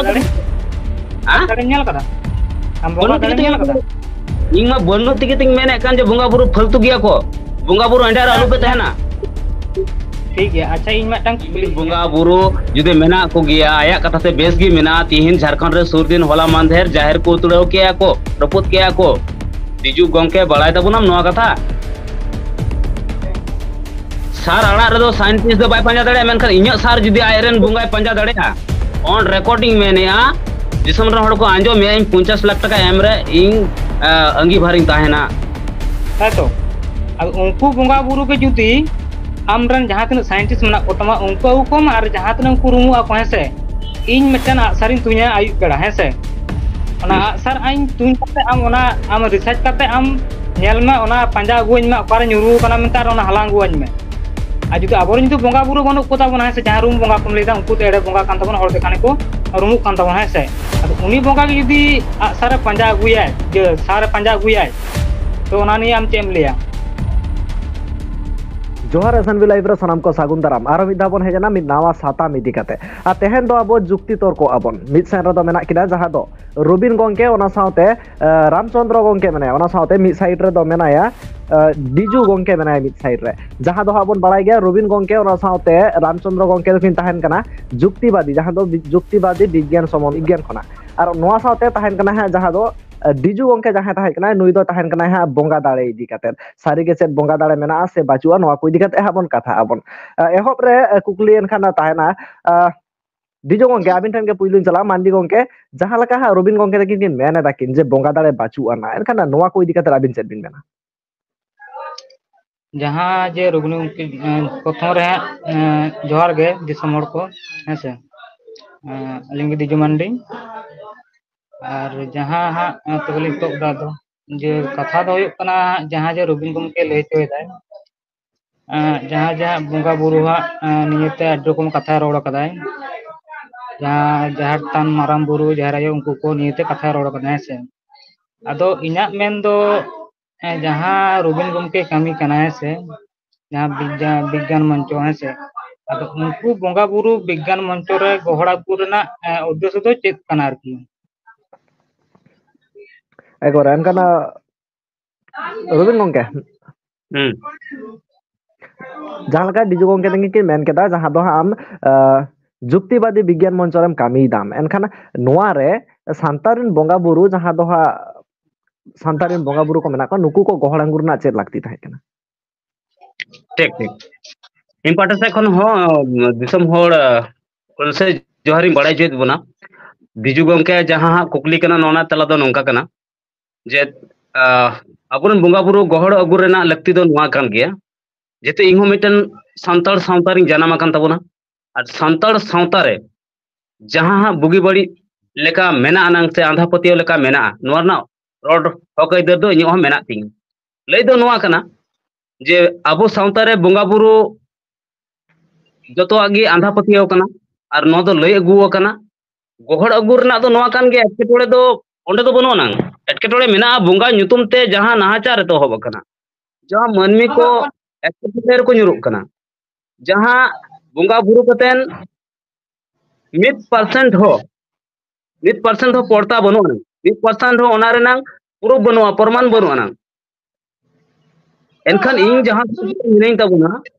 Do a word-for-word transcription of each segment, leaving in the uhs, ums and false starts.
ᱫᱟᱲᱮ? ᱦᱮᱸ? ᱫᱟᱲᱮᱢ ᱧᱮᱞ ᱠᱟᱫᱟ? ᱟᱢ ᱵᱚᱸᱜᱟ ᱵᱟᱹᱱᱩᱜ ᱫᱟᱲᱮᱢ ᱛᱮᱜᱮ ᱧᱮᱞ ᱠᱟᱫᱟ? ᱤᱧ ᱢᱟ ᱵᱟᱹᱱᱩᱜ ᱛᱮᱜᱮ ᱛᱤᱧ ᱢᱮᱱᱮᱫ ᱠᱟᱱ ᱡᱮ ᱵᱚᱸᱜᱟ ᱵᱩᱨᱩ ᱯᱷᱟᱹᱞᱛᱩ ᱜᱮᱭᱟ ᱠᱚ, ᱵᱚᱸᱜᱟ ᱵᱩᱨᱩ ᱮᱸᱰᱮ ᱟᱨ ᱟᱞᱚᱯᱮ ᱛᱟᱦᱮᱱᱟ᱾ ᱴᱷᱤᱠ ᱜᱮᱭᱟ, ᱟᱪᱪᱷᱟ, ᱤᱧ ᱢᱤᱫᱴᱟᱝ ᱠᱩᱠᱞᱤ᱾ ᱵᱚᱸᱜᱟ ᱵᱩᱨᱩ ᱡᱩᱫᱤ ᱢᱮᱱᱟᱜ ᱠᱚᱜᱮᱭᱟ, ᱟᱭᱟᱜ ᱠᱟᱛᱷᱟ ᱛᱮ ᱵᱮᱥ ᱜᱮ ᱢᱮᱱᱟᱜᱼᱟ᱾ ᱛᱤᱦᱤᱧ ᱡᱷᱟᱲᱠᱷᱚᱸᱰ ᱨᱮ ᱥᱩᱨ ᱫᱤᱱ ᱦᱚᱞᱟ ᱢᱟᱱᱫᱷᱮᱨ ᱡᱟᱦᱮᱨ ᱠᱚ ᱩᱛᱲᱟᱹᱣ ᱠᱮᱜᱼᱟ ᱠᱚ, ᱨᱟᱹᱯᱩᱫ ᱠᱮᱜᱼᱟ ᱠᱚ, ᱛᱤᱡᱩ ᱜᱚᱝᱠᱮ, ᱵᱟᱲᱟᱭ ᱛᱟᱵᱚᱱᱟᱢ ᱱᱚᱣᱟ ᱠᱟᱛᱷᱟ? ᱥᱟᱨ ᱟᱲᱟᱜ ᱨᱮᱫᱚ ᱥᱟᱭᱮᱱᱴᱤᱥᱴ ᱫᱚ ᱵᱟᱭ ᱯᱟᱸᱡᱟ ᱫᱟᱲᱮᱭᱟᱜᱼᱟ, ᱢᱮᱱᱠᱷᱟᱱ ᱤᱧᱟᱹᱜ ᱥᱟᱨ ᱡᱩᱫᱤ ᱟᱡᱨᱮᱱ ᱵᱚᱸᱜᱟᱭ ᱯᱟᱸᱡᱟ ᱫᱟᱲᱮᱭᱟᱜᱼᱟ, on record ᱤᱧ ᱢᱮᱱᱮᱫᱼᱟ, ᱫᱤᱥᱚᱢ ᱨᱮᱱ ᱦᱚᱲ ᱠᱚ ᱟᱸᱡᱚᱢᱮᱜᱼᱟ, ᱤᱧ ᱯᱚᱧᱪᱟᱥ ᱞᱟᱠᱷ ᱴᱟᱠᱟ ᱮᱢ ᱨᱮ ᱤᱧ, ᱟ, ᱟᱺᱜᱤᱵᱷᱟᱨᱤᱧ ᱛᱟᱦᱮᱱᱟ᱾ ᱛᱟᱭᱛᱚ? ᱟᱫᱚ ᱩᱱᱠᱩ ᱵᱚᱸᱜᱟ ᱵᱩᱨᱩ ᱜᱮ ᱡᱩᱫᱤ ᱟᱢ ᱨᱮᱱ ᱡᱟᱦᱟᱸ ᱛᱤᱱᱟᱹᱜ ᱥᱟᱭᱮᱱᱴᱤᱥᱴ ᱢᱮᱱᱟᱜ ᱠᱚ ᱛᱟᱢᱟ, ᱩᱱᱠᱩ ᱟᱹᱜᱩ ᱠᱚᱢ, ᱟᱨ ᱡᱟᱦᱟᱸ ᱛᱤᱱᱟᱹᱜ ᱩᱱᱠᱩ ᱨᱩᱢᱩᱜ ᱟᱠᱚ, ᱦᱮᱸ ᱥᱮ, ᱤᱧ ᱢᱤᱫᱴᱮᱱ ᱟᱜᱼᱥᱟᱨᱤᱧ ᱛᱩᱧᱟ ᱟᱹᱭᱩᱵ ᱵᱮᱲᱟ, ᱦᱮᱸ ᱥᱮ, ᱚᱱᱟ ᱟᱜᱼᱥᱟᱨ ᱟᱧ ᱛᱩᱧ ᱠᱟᱛᱮ ᱟᱢ ᱚᱱᱟ, ᱟᱢ ᱨᱤᱥᱟᱨᱪ ᱠᱟᱛᱮ ᱟᱢ ᱧᱮᱞ ᱢᱮ, ᱚᱱᱟ ᱯᱟᱸᱡᱟ ᱟᱹᱜᱩᱣᱟᱹᱧ ᱢᱮ, ᱚᱠᱟᱨᱮ ᱧᱩᱨᱩ ᱟᱠᱟᱱᱟ ᱢᱮᱱᱛᱮ, ᱟᱨ ᱚᱱᱟ ᱦᱟᱞᱟᱝ ᱟᱹᱜᱩᱣᱟᱹᱧ ᱢᱮ᱾ ᱟᱨ ᱡᱩᱫᱤ ᱟᱵᱚᱨᱮᱱ ᱡᱩᱫᱤ ᱵᱚᱸᱜᱟ ᱵᱩᱨᱩ ᱵᱟᱹᱱᱩᱜ ᱠᱚ ᱛᱟᱵᱚᱱᱟ, ᱦᱮᱸ ᱥᱮ, ᱡᱟᱦᱟᱸ ᱨᱩᱢ ᱵᱚᱸᱜᱟ ᱠᱚᱢ ᱞᱟᱹᱭᱫᱟ, ᱩᱱᱠᱩ ᱫᱚ ᱮᱲᱮ ᱵᱚᱸᱜᱟ ᱠᱟᱱ ᱛᱟᱵᱚᱱᱟ, ᱦᱚᱲ ᱫᱮᱠᱷᱟᱱ ᱠᱚ ᱨᱩᱢᱩᱜ ᱠᱟᱱ ᱛᱟᱵᱚᱱᱟ, ᱦᱮᱸ ᱥᱮ᱾ ᱟᱫᱚ ᱩᱱᱤ ᱵᱚᱸᱜᱟ ᱜᱮ ᱡᱩᱫᱤ ᱟᱜᱼᱥᱟᱨᱮ ᱯᱟᱸᱡᱟ ᱟᱹᱜᱩᱭᱟᱭ, ᱤᱭᱟᱹ, ᱥᱟᱨᱮ ᱯᱟᱸᱡᱟ ᱟᱹᱜᱩᱭᱟᱭ, ᱛᱚ ᱚᱱᱟ ᱱᱤᱭᱮ ᱟᱢ ᱪᱮᱫ ᱮᱢ ᱞᱟᱹᱭᱟ? ᱡᱚᱦᱟᱨ ᱮᱥ ᱮᱱ ᱵᱤ ᱞᱟᱭᱤᱵᱷ ᱨᱮ ᱥᱟᱱᱟᱢ ᱠᱚ ᱥᱟᱹᱜᱩᱱ ᱫᱟᱨᱟᱢ᱾ ᱟᱨᱚ ᱢᱤᱫ ᱫᱷᱟᱣ ᱵᱚᱱ ᱦᱮᱡ ᱮᱱᱟ ᱢᱤᱫ ᱱᱟᱣᱟ ᱥᱟᱛᱟᱢ ᱤᱫᱤ ᱠᱟᱛᱮ᱾ ᱟᱨ ᱛᱮᱦᱮᱧ ᱫᱚ ᱟᱵᱚ ᱡᱩᱠᱛᱤ ᱛᱚᱨᱠᱚ ᱟᱵᱚᱱ᱾ ᱢᱤᱫ ᱥᱮᱱ ᱨᱮᱫᱚ ᱢᱮᱱᱟᱜ ᱠᱤᱱᱟ ᱡᱟᱦᱟᱸ ᱫᱚ ᱨᱚᱵᱤᱱ ᱜᱚᱝᱠᱮ, ᱚᱱᱟ ᱥᱟᱶᱛᱮ, ᱮ, ᱨᱟᱢᱪᱚᱸᱫᱽᱨᱚ ᱜᱚᱝᱠᱮ ᱢᱮᱱᱟᱭᱟ, ᱚᱱᱟ ᱥᱟᱶᱛᱮ ᱢᱤᱫ ᱥᱟᱭᱤᱰ ᱨᱮᱫᱚ ᱢᱮᱱᱟᱭᱟ, ᱮ, ᱰᱤᱡᱩ ᱜᱚᱝᱠᱮ ᱢᱮᱱᱟᱭᱟ ᱢᱤᱫ ᱥᱟᱭᱤᱰ ᱨᱮ᱾ ᱡᱟᱦᱟᱸ ᱫᱚ ᱦᱟᱸᱜ ᱵᱚᱱ ᱵᱟᱲᱟᱭ ᱜᱮᱭᱟ, ᱨᱚᱵᱤᱱ ᱜᱚᱝᱠᱮ ᱚᱱᱟ ᱥᱟᱶᱛᱮ ᱨᱟᱢᱪᱚᱸᱫᱽᱨᱚ ᱜᱚᱝᱠᱮ ᱫᱚᱠᱤᱱ ᱛᱟᱦᱮᱱ ᱠᱟᱱᱟ ᱡᱩᱠᱛᱤᱵᱟᱫᱤ, ᱡᱟᱦᱟᱸ ᱫᱚ ᱵᱤ-, ᱡᱩᱠᱛᱤᱵᱟᱫᱤ ᱵᱤᱜᱽᱜᱟᱱ ᱥᱚᱢᱚᱱ, ᱵᱤᱜᱽᱜᱟᱱ ᱠᱷᱚᱱᱟᱜ᱾ ᱟᱨ ᱱᱚᱣᱟ ᱥᱟᱶᱛᱮ ᱛᱟᱦᱮᱱ ᱠᱟᱱᱟ ᱦᱟᱸᱜ ᱡᱟᱦᱟᱸ ᱫᱚ, ᱮ, ᱰᱤᱡᱩ ᱜᱚᱝᱠᱮ ᱡᱟᱦᱟᱸᱭ ᱛᱟᱦᱮᱸ ᱠᱟᱱᱟᱭ, ᱱᱩᱭ ᱫᱚ ᱛᱟᱦᱮᱱ ᱠᱟᱱᱟᱭ ᱦᱟᱸᱜ ᱵᱚᱸᱜᱟ ᱫᱟᱲᱮ ᱤᱫᱤ ᱠᱟᱛᱮ᱾ ᱥᱟᱹᱨᱤ ᱜᱮ ᱪᱮᱫ ᱵᱚᱸᱜᱟ ᱫᱟᱲᱮ ᱢᱮᱱᱟᱜᱼᱟ ᱥᱮ ᱵᱟᱹᱪᱩᱜᱼᱟ, ᱱᱚᱣᱟ ᱠᱚ ᱤᱫᱤ ᱠᱟᱛᱮ ᱦᱟᱸᱜ ᱵᱚᱱ ᱠᱟᱛᱷᱟᱜ ᱟᱵᱚᱱ᱾ ᱮ, ᱮᱦᱚᱵ ᱨᱮ, ᱮ, ᱠᱩᱠᱞᱤ ᱮᱱᱠᱷᱟᱱ ᱛᱟᱦᱮᱱᱟ, ᱮ, ᱰᱤᱡᱚ ᱜᱚᱝᱠᱮ, ᱟᱹᱵᱤᱱ ᱴᱷᱮᱱ ᱜᱮ ᱯᱩᱭᱞᱩᱧ ᱪᱟᱞᱟᱜᱼᱟ᱾ ᱢᱟᱱᱰᱤ ᱜᱚᱝᱠᱮ, ᱡᱟᱦᱟᱸ ᱞᱮᱠᱟ ᱦᱟᱸᱜ ᱨᱚᱵᱤᱱ ᱜᱚᱝᱠᱮ ᱛᱟᱹᱠᱤᱱ ᱠᱤᱱ ᱢᱮᱱ ᱮᱫᱟ ᱠᱤᱱ ᱡᱮ ᱵᱚᱸᱜᱟ ᱫᱟᱲᱮ ᱵᱟᱹᱪᱩᱜ ᱟᱱᱟ, ᱮᱱᱠᱷᱟᱱ ᱱᱚᱣᱟ ᱠᱚ ᱤᱫᱤ ᱠᱟᱛᱮ ᱟᱹᱵᱤᱱ ᱪᱮᱫ ᱵᱤᱱ ᱢᱮᱱᱟ? ᱡᱟᱦᱟᱸ ᱡᱮ ᱨᱚᱵᱤᱱ ᱜᱚᱝᱠᱮ, ᱮᱸ, ᱯᱨᱚᱛᱷᱚᱢ ᱨᱮ ᱦᱟᱸᱜ, ᱮᱸ, ᱡᱚᱦᱟᱨ ᱜᱮ ᱫᱤᱥᱚᱢ ᱦᱚᱲ ᱠᱚ, ᱦᱮᱸ ᱥᱮ᱾ ᱮᱸ, ᱟᱹᱞᱤᱧ ᱜᱮ ᱰᱤᱡᱚ ᱢᱟᱱᱰᱤ᱾ ᱟᱨ ᱡᱟᱦᱟᱸ ᱦᱟᱸᱜ, ᱮᱸ, ᱛᱚᱵᱮ ᱞᱤᱧ ᱛᱚᱜ ᱫᱟ ᱫᱚ, ᱡᱮ ᱠᱟᱛᱷᱟ ᱫᱚ ᱦᱩᱭᱩᱜ ᱠᱟᱱᱟ, ᱡᱟᱦᱟᱸ ᱡᱮ ᱨᱚᱵᱤᱱ ᱜᱚᱝᱠᱮ ᱞᱟᱹᱭ ᱦᱚᱪᱚᱭᱮᱫᱟᱭ, ᱮᱸ, ᱡᱟᱦᱟᱸ ᱡᱟᱦᱟᱸ ᱵᱚᱸᱜᱟ ᱵᱩᱨᱩ ᱦᱟᱸᱜ, ᱮᱸ, ᱱᱤᱭᱮᱛᱮ ᱟᱹᱰᱤ ᱨᱚᱠᱚᱢ ᱠᱟᱛᱷᱟᱭ ᱨᱚᱲ ᱠᱟᱫᱟᱭ᱾ ᱡᱟᱦᱟᱸ ᱡᱟᱦᱮᱨ ᱛᱷᱟᱱ, ᱢᱟᱨᱟᱝ ᱵᱩᱨᱩ, ᱡᱟᱦᱮᱨ ᱟᱭᱳ, ᱩᱱᱠᱩ ᱠᱚ ᱱᱤᱭᱮᱛᱮ ᱠᱟᱛᱷᱟᱭ ᱨᱚᱲ ᱠᱟᱫᱟ, ᱦᱮᱸ ᱥᱮ᱾ ᱟᱫᱚ ᱤᱧᱟᱹᱜ ᱢᱮᱱ ᱫᱚ, ᱮᱸ, ᱡᱟᱦᱟᱸ ᱨᱚᱵᱤᱱ ᱜᱚᱢᱠᱮ ᱠᱟᱹᱢᱤ ᱠᱟᱱᱟᱭ, ᱦᱮᱸ ᱥᱮ, ᱡᱟᱦᱟᱸ ᱵᱤᱜᱽᱜᱟᱱ, ᱵᱤᱜᱽᱜᱟᱱ ᱢᱚᱧᱪᱚ, ᱦᱮᱸ ᱥᱮ, ᱟᱫᱚ ᱩᱱᱠᱩ ᱵᱚᱸᱜᱟ ᱵᱩᱨᱩ ᱵᱤᱜᱽᱜᱟᱱ ᱢᱚᱧᱪᱚ ᱨᱮ ᱜᱚᱦᱚᱲ ᱟᱹᱜᱩ ᱨᱮᱱᱟᱜ, ᱮ, ᱩᱫᱽᱫᱮᱥᱥᱚ ᱫᱚ ᱪᱮᱫ ᱠᱟᱱᱟ ᱟᱨᱠᱤ? ᱮᱠᱵᱟᱨᱮ ᱮᱱᱠᱷᱟᱱ, ᱟ, ᱨᱚᱵᱤᱱ ᱜᱚᱝᱠᱮ, ᱦᱩᱸ ᱡᱟᱦᱟᱸ ᱞᱮᱠᱟ ᱰᱤᱡᱩ ᱜᱚᱝᱠᱮ ᱛᱟᱹᱠᱤᱱ ᱠᱤᱱ ᱢᱮᱱ ᱠᱮᱫᱟ, ᱡᱟᱦᱟᱸ ᱫᱚ ᱦᱟᱸᱜ ᱟᱢ, ᱟ, ᱡᱩᱠᱛᱤᱵᱟᱫᱤ ᱵᱤᱜᱽᱜᱟᱱ ᱢᱚᱧᱪᱚ ᱨᱮᱢ ᱠᱟᱹᱢᱤᱭᱮᱫᱟᱢ, ᱮᱱᱠᱷᱟᱱ ᱱᱚᱣᱟ ᱨᱮ ᱥᱟᱱᱛᱟᱲ ᱨᱮᱱ ᱵᱚᱸᱜᱟ ᱵᱩᱨᱩ, ᱡᱟᱦᱟᱸ ᱫᱚ ᱦᱟᱸᱜ ᱥᱟᱱᱛᱟᱲ ᱨᱮᱱ ᱵᱚᱸᱜᱟ ᱵᱩᱨᱩ ᱠᱚ ᱢᱮᱱᱟᱜ ᱠᱚᱣᱟ, ᱱᱩᱠᱩ ᱠᱚ ᱜᱚᱦᱚᱲ ᱟᱹᱜᱩ ᱨᱮᱱᱟᱜ ᱪᱮᱫ ᱞᱟᱹᱠᱛᱤ ᱛᱟᱦᱮᱸ ᱠᱟᱱᱟ? ᱴᱷᱤᱠ ᱴᱷᱤᱠ᱾ ᱤᱧ ᱯᱟᱦᱴᱟ ᱥᱮᱫ ᱠᱷᱚᱱ ᱦᱚᱸ ᱫᱤᱥᱚᱢ ᱦᱚᱲ ᱥᱮ ᱡᱚᱦᱟᱨᱤᱧ ᱵᱟᱲᱟᱭ ᱦᱚᱪᱚᱭᱮᱫ ᱵᱚᱱᱟ᱾ ᱰᱤᱡᱩ ᱜᱚᱝᱠᱮ ᱡᱟᱦᱟᱸ ᱦᱟᱸᱜ ᱠᱩᱠᱞᱤ ᱠᱟᱱᱟ, ᱱᱚᱣᱟ ᱨᱮᱱᱟᱜ ᱛᱮᱞᱟ ᱫᱚ ᱱᱚᱝᱠᱟ ᱠᱟᱱᱟ ᱡᱮ, ᱟᱦ, ᱟᱵᱚᱨᱮᱱ ᱵᱚᱸᱜᱟ ᱵᱩᱨᱩ ᱜᱚᱦᱚᱲ ᱟᱹᱜᱩ ᱨᱮᱱᱟᱜ ᱞᱟᱹᱠᱛᱤ ᱫᱚ ᱱᱚᱣᱟ ᱠᱟᱱ ᱜᱮᱭᱟ, ᱡᱮᱦᱮᱛᱩ ᱤᱧᱦᱚᱸ ᱢᱤᱫᱴᱮᱱ ᱥᱟᱱᱛᱟᱲ ᱥᱟᱶᱛᱟ ᱨᱤᱧ ᱡᱟᱱᱟᱢ ᱟᱠᱟᱱ ᱛᱟᱵᱚᱱᱟ᱾ ᱟᱨ ᱥᱟᱱᱛᱟᱲ ᱥᱟᱶᱛᱟ ᱨᱮ ᱡᱟᱦᱟᱸ ᱦᱟᱸᱜ ᱵᱩᱜᱤ ᱵᱟᱹᱲᱤᱡ ᱞᱮᱠᱟ ᱢᱮᱱᱟᱜ ᱟᱱᱟᱝ ᱥᱮ ᱟᱸᱫᱷᱟ ᱯᱟᱹᱛᱭᱟᱹᱣ ᱞᱮᱠᱟ ᱢᱮᱱᱟᱜᱼᱟ, ᱱᱚᱣᱟ ᱨᱮᱱᱟᱜ ᱨᱚᱲ ᱦᱚᱠ ᱟᱹᱭᱫᱟᱹᱨ ᱫᱚ ᱤᱧᱟᱹᱜ ᱦᱚᱸ ᱢᱮᱱᱟᱜ ᱛᱤᱧᱟᱹ᱾ ᱞᱟᱹᱭ ᱫᱚ ᱱᱚᱣᱟ ᱠᱟᱱᱟ ᱡᱮ ᱟᱵᱚ ᱥᱟᱶᱛᱟ ᱨᱮ ᱵᱚᱸᱜᱟ ᱵᱩᱨᱩ ᱡᱚᱛᱚᱣᱟᱜ ᱜᱮ ᱟᱸᱫᱷᱟ ᱯᱟᱹᱛᱭᱟᱹᱣ ᱠᱟᱱᱟ, ᱟᱨ ᱱᱚᱣᱟ ᱫᱚ ᱞᱟᱹᱭ ᱟᱹᱜᱩ ᱟᱠᱟᱱᱟ᱾ ᱜᱚᱦᱚᱲ ᱟᱹᱜᱩ ᱨᱮᱱᱟᱜ ᱫᱚ ᱱᱚᱣᱟ ᱠᱟᱱ ᱜᱮᱭᱟ, ᱮᱴᱠᱮᱴᱚᱬᱮ ᱫᱚ ᱚᱸᱰᱮ ᱫᱚ ᱵᱟᱹᱱᱩᱜ ᱟᱱᱟᱝ᱾ ᱮᱴᱠᱮᱴᱚᱬᱮ ᱢᱮᱱᱟᱜᱼᱟ ᱵᱚᱸᱜᱟ ᱧᱩᱛᱩᱢ ᱛᱮ ᱡᱟᱦᱟᱸ ᱱᱟᱦᱟᱪᱟᱨ ᱮᱛᱚᱦᱚᱵ ᱟᱠᱟᱱᱟ, ᱡᱟᱦᱟᱸ ᱢᱟᱹᱱᱢᱤ ᱠᱚ ᱮᱴᱠᱮᱴᱚᱬᱮ ᱨᱮᱠᱚ ᱧᱩᱨᱩᱜ ᱠᱟᱱᱟ, ᱡᱟᱦᱟᱸ ᱵᱚᱸᱜᱟ ᱵᱩᱨᱩ ᱠᱟᱛᱮᱱ ᱢᱤᱫ ᱯᱟᱨᱥᱮᱱᱴ ᱦᱚᱸ, ᱢᱤᱫ ᱯᱟᱨᱥᱮᱱᱴ ᱦᱚᱸ ᱯᱚᱲᱛᱟ ᱵᱟᱹᱱᱩᱜ ᱟᱱᱟᱝ, ᱢᱤᱫ ᱯᱟᱨᱥᱮᱱᱴ ᱦᱚᱸ ᱚᱱᱟ ᱨᱮᱱᱟᱝ ᱯᱨᱩᱯᱷ ᱵᱟᱹᱱᱩᱜᱼᱟ, ᱯᱨᱚᱢᱟᱱ ᱵᱟᱹᱱᱩᱜ ᱟᱱᱟᱝ᱾ ᱮᱱᱠᱷᱟᱱ ᱤᱧ ᱡᱟᱦᱟᱸ ᱛᱤᱱᱟᱹᱜ ᱢᱤᱱᱟᱹᱧ ᱛᱟᱵᱚᱱᱟ,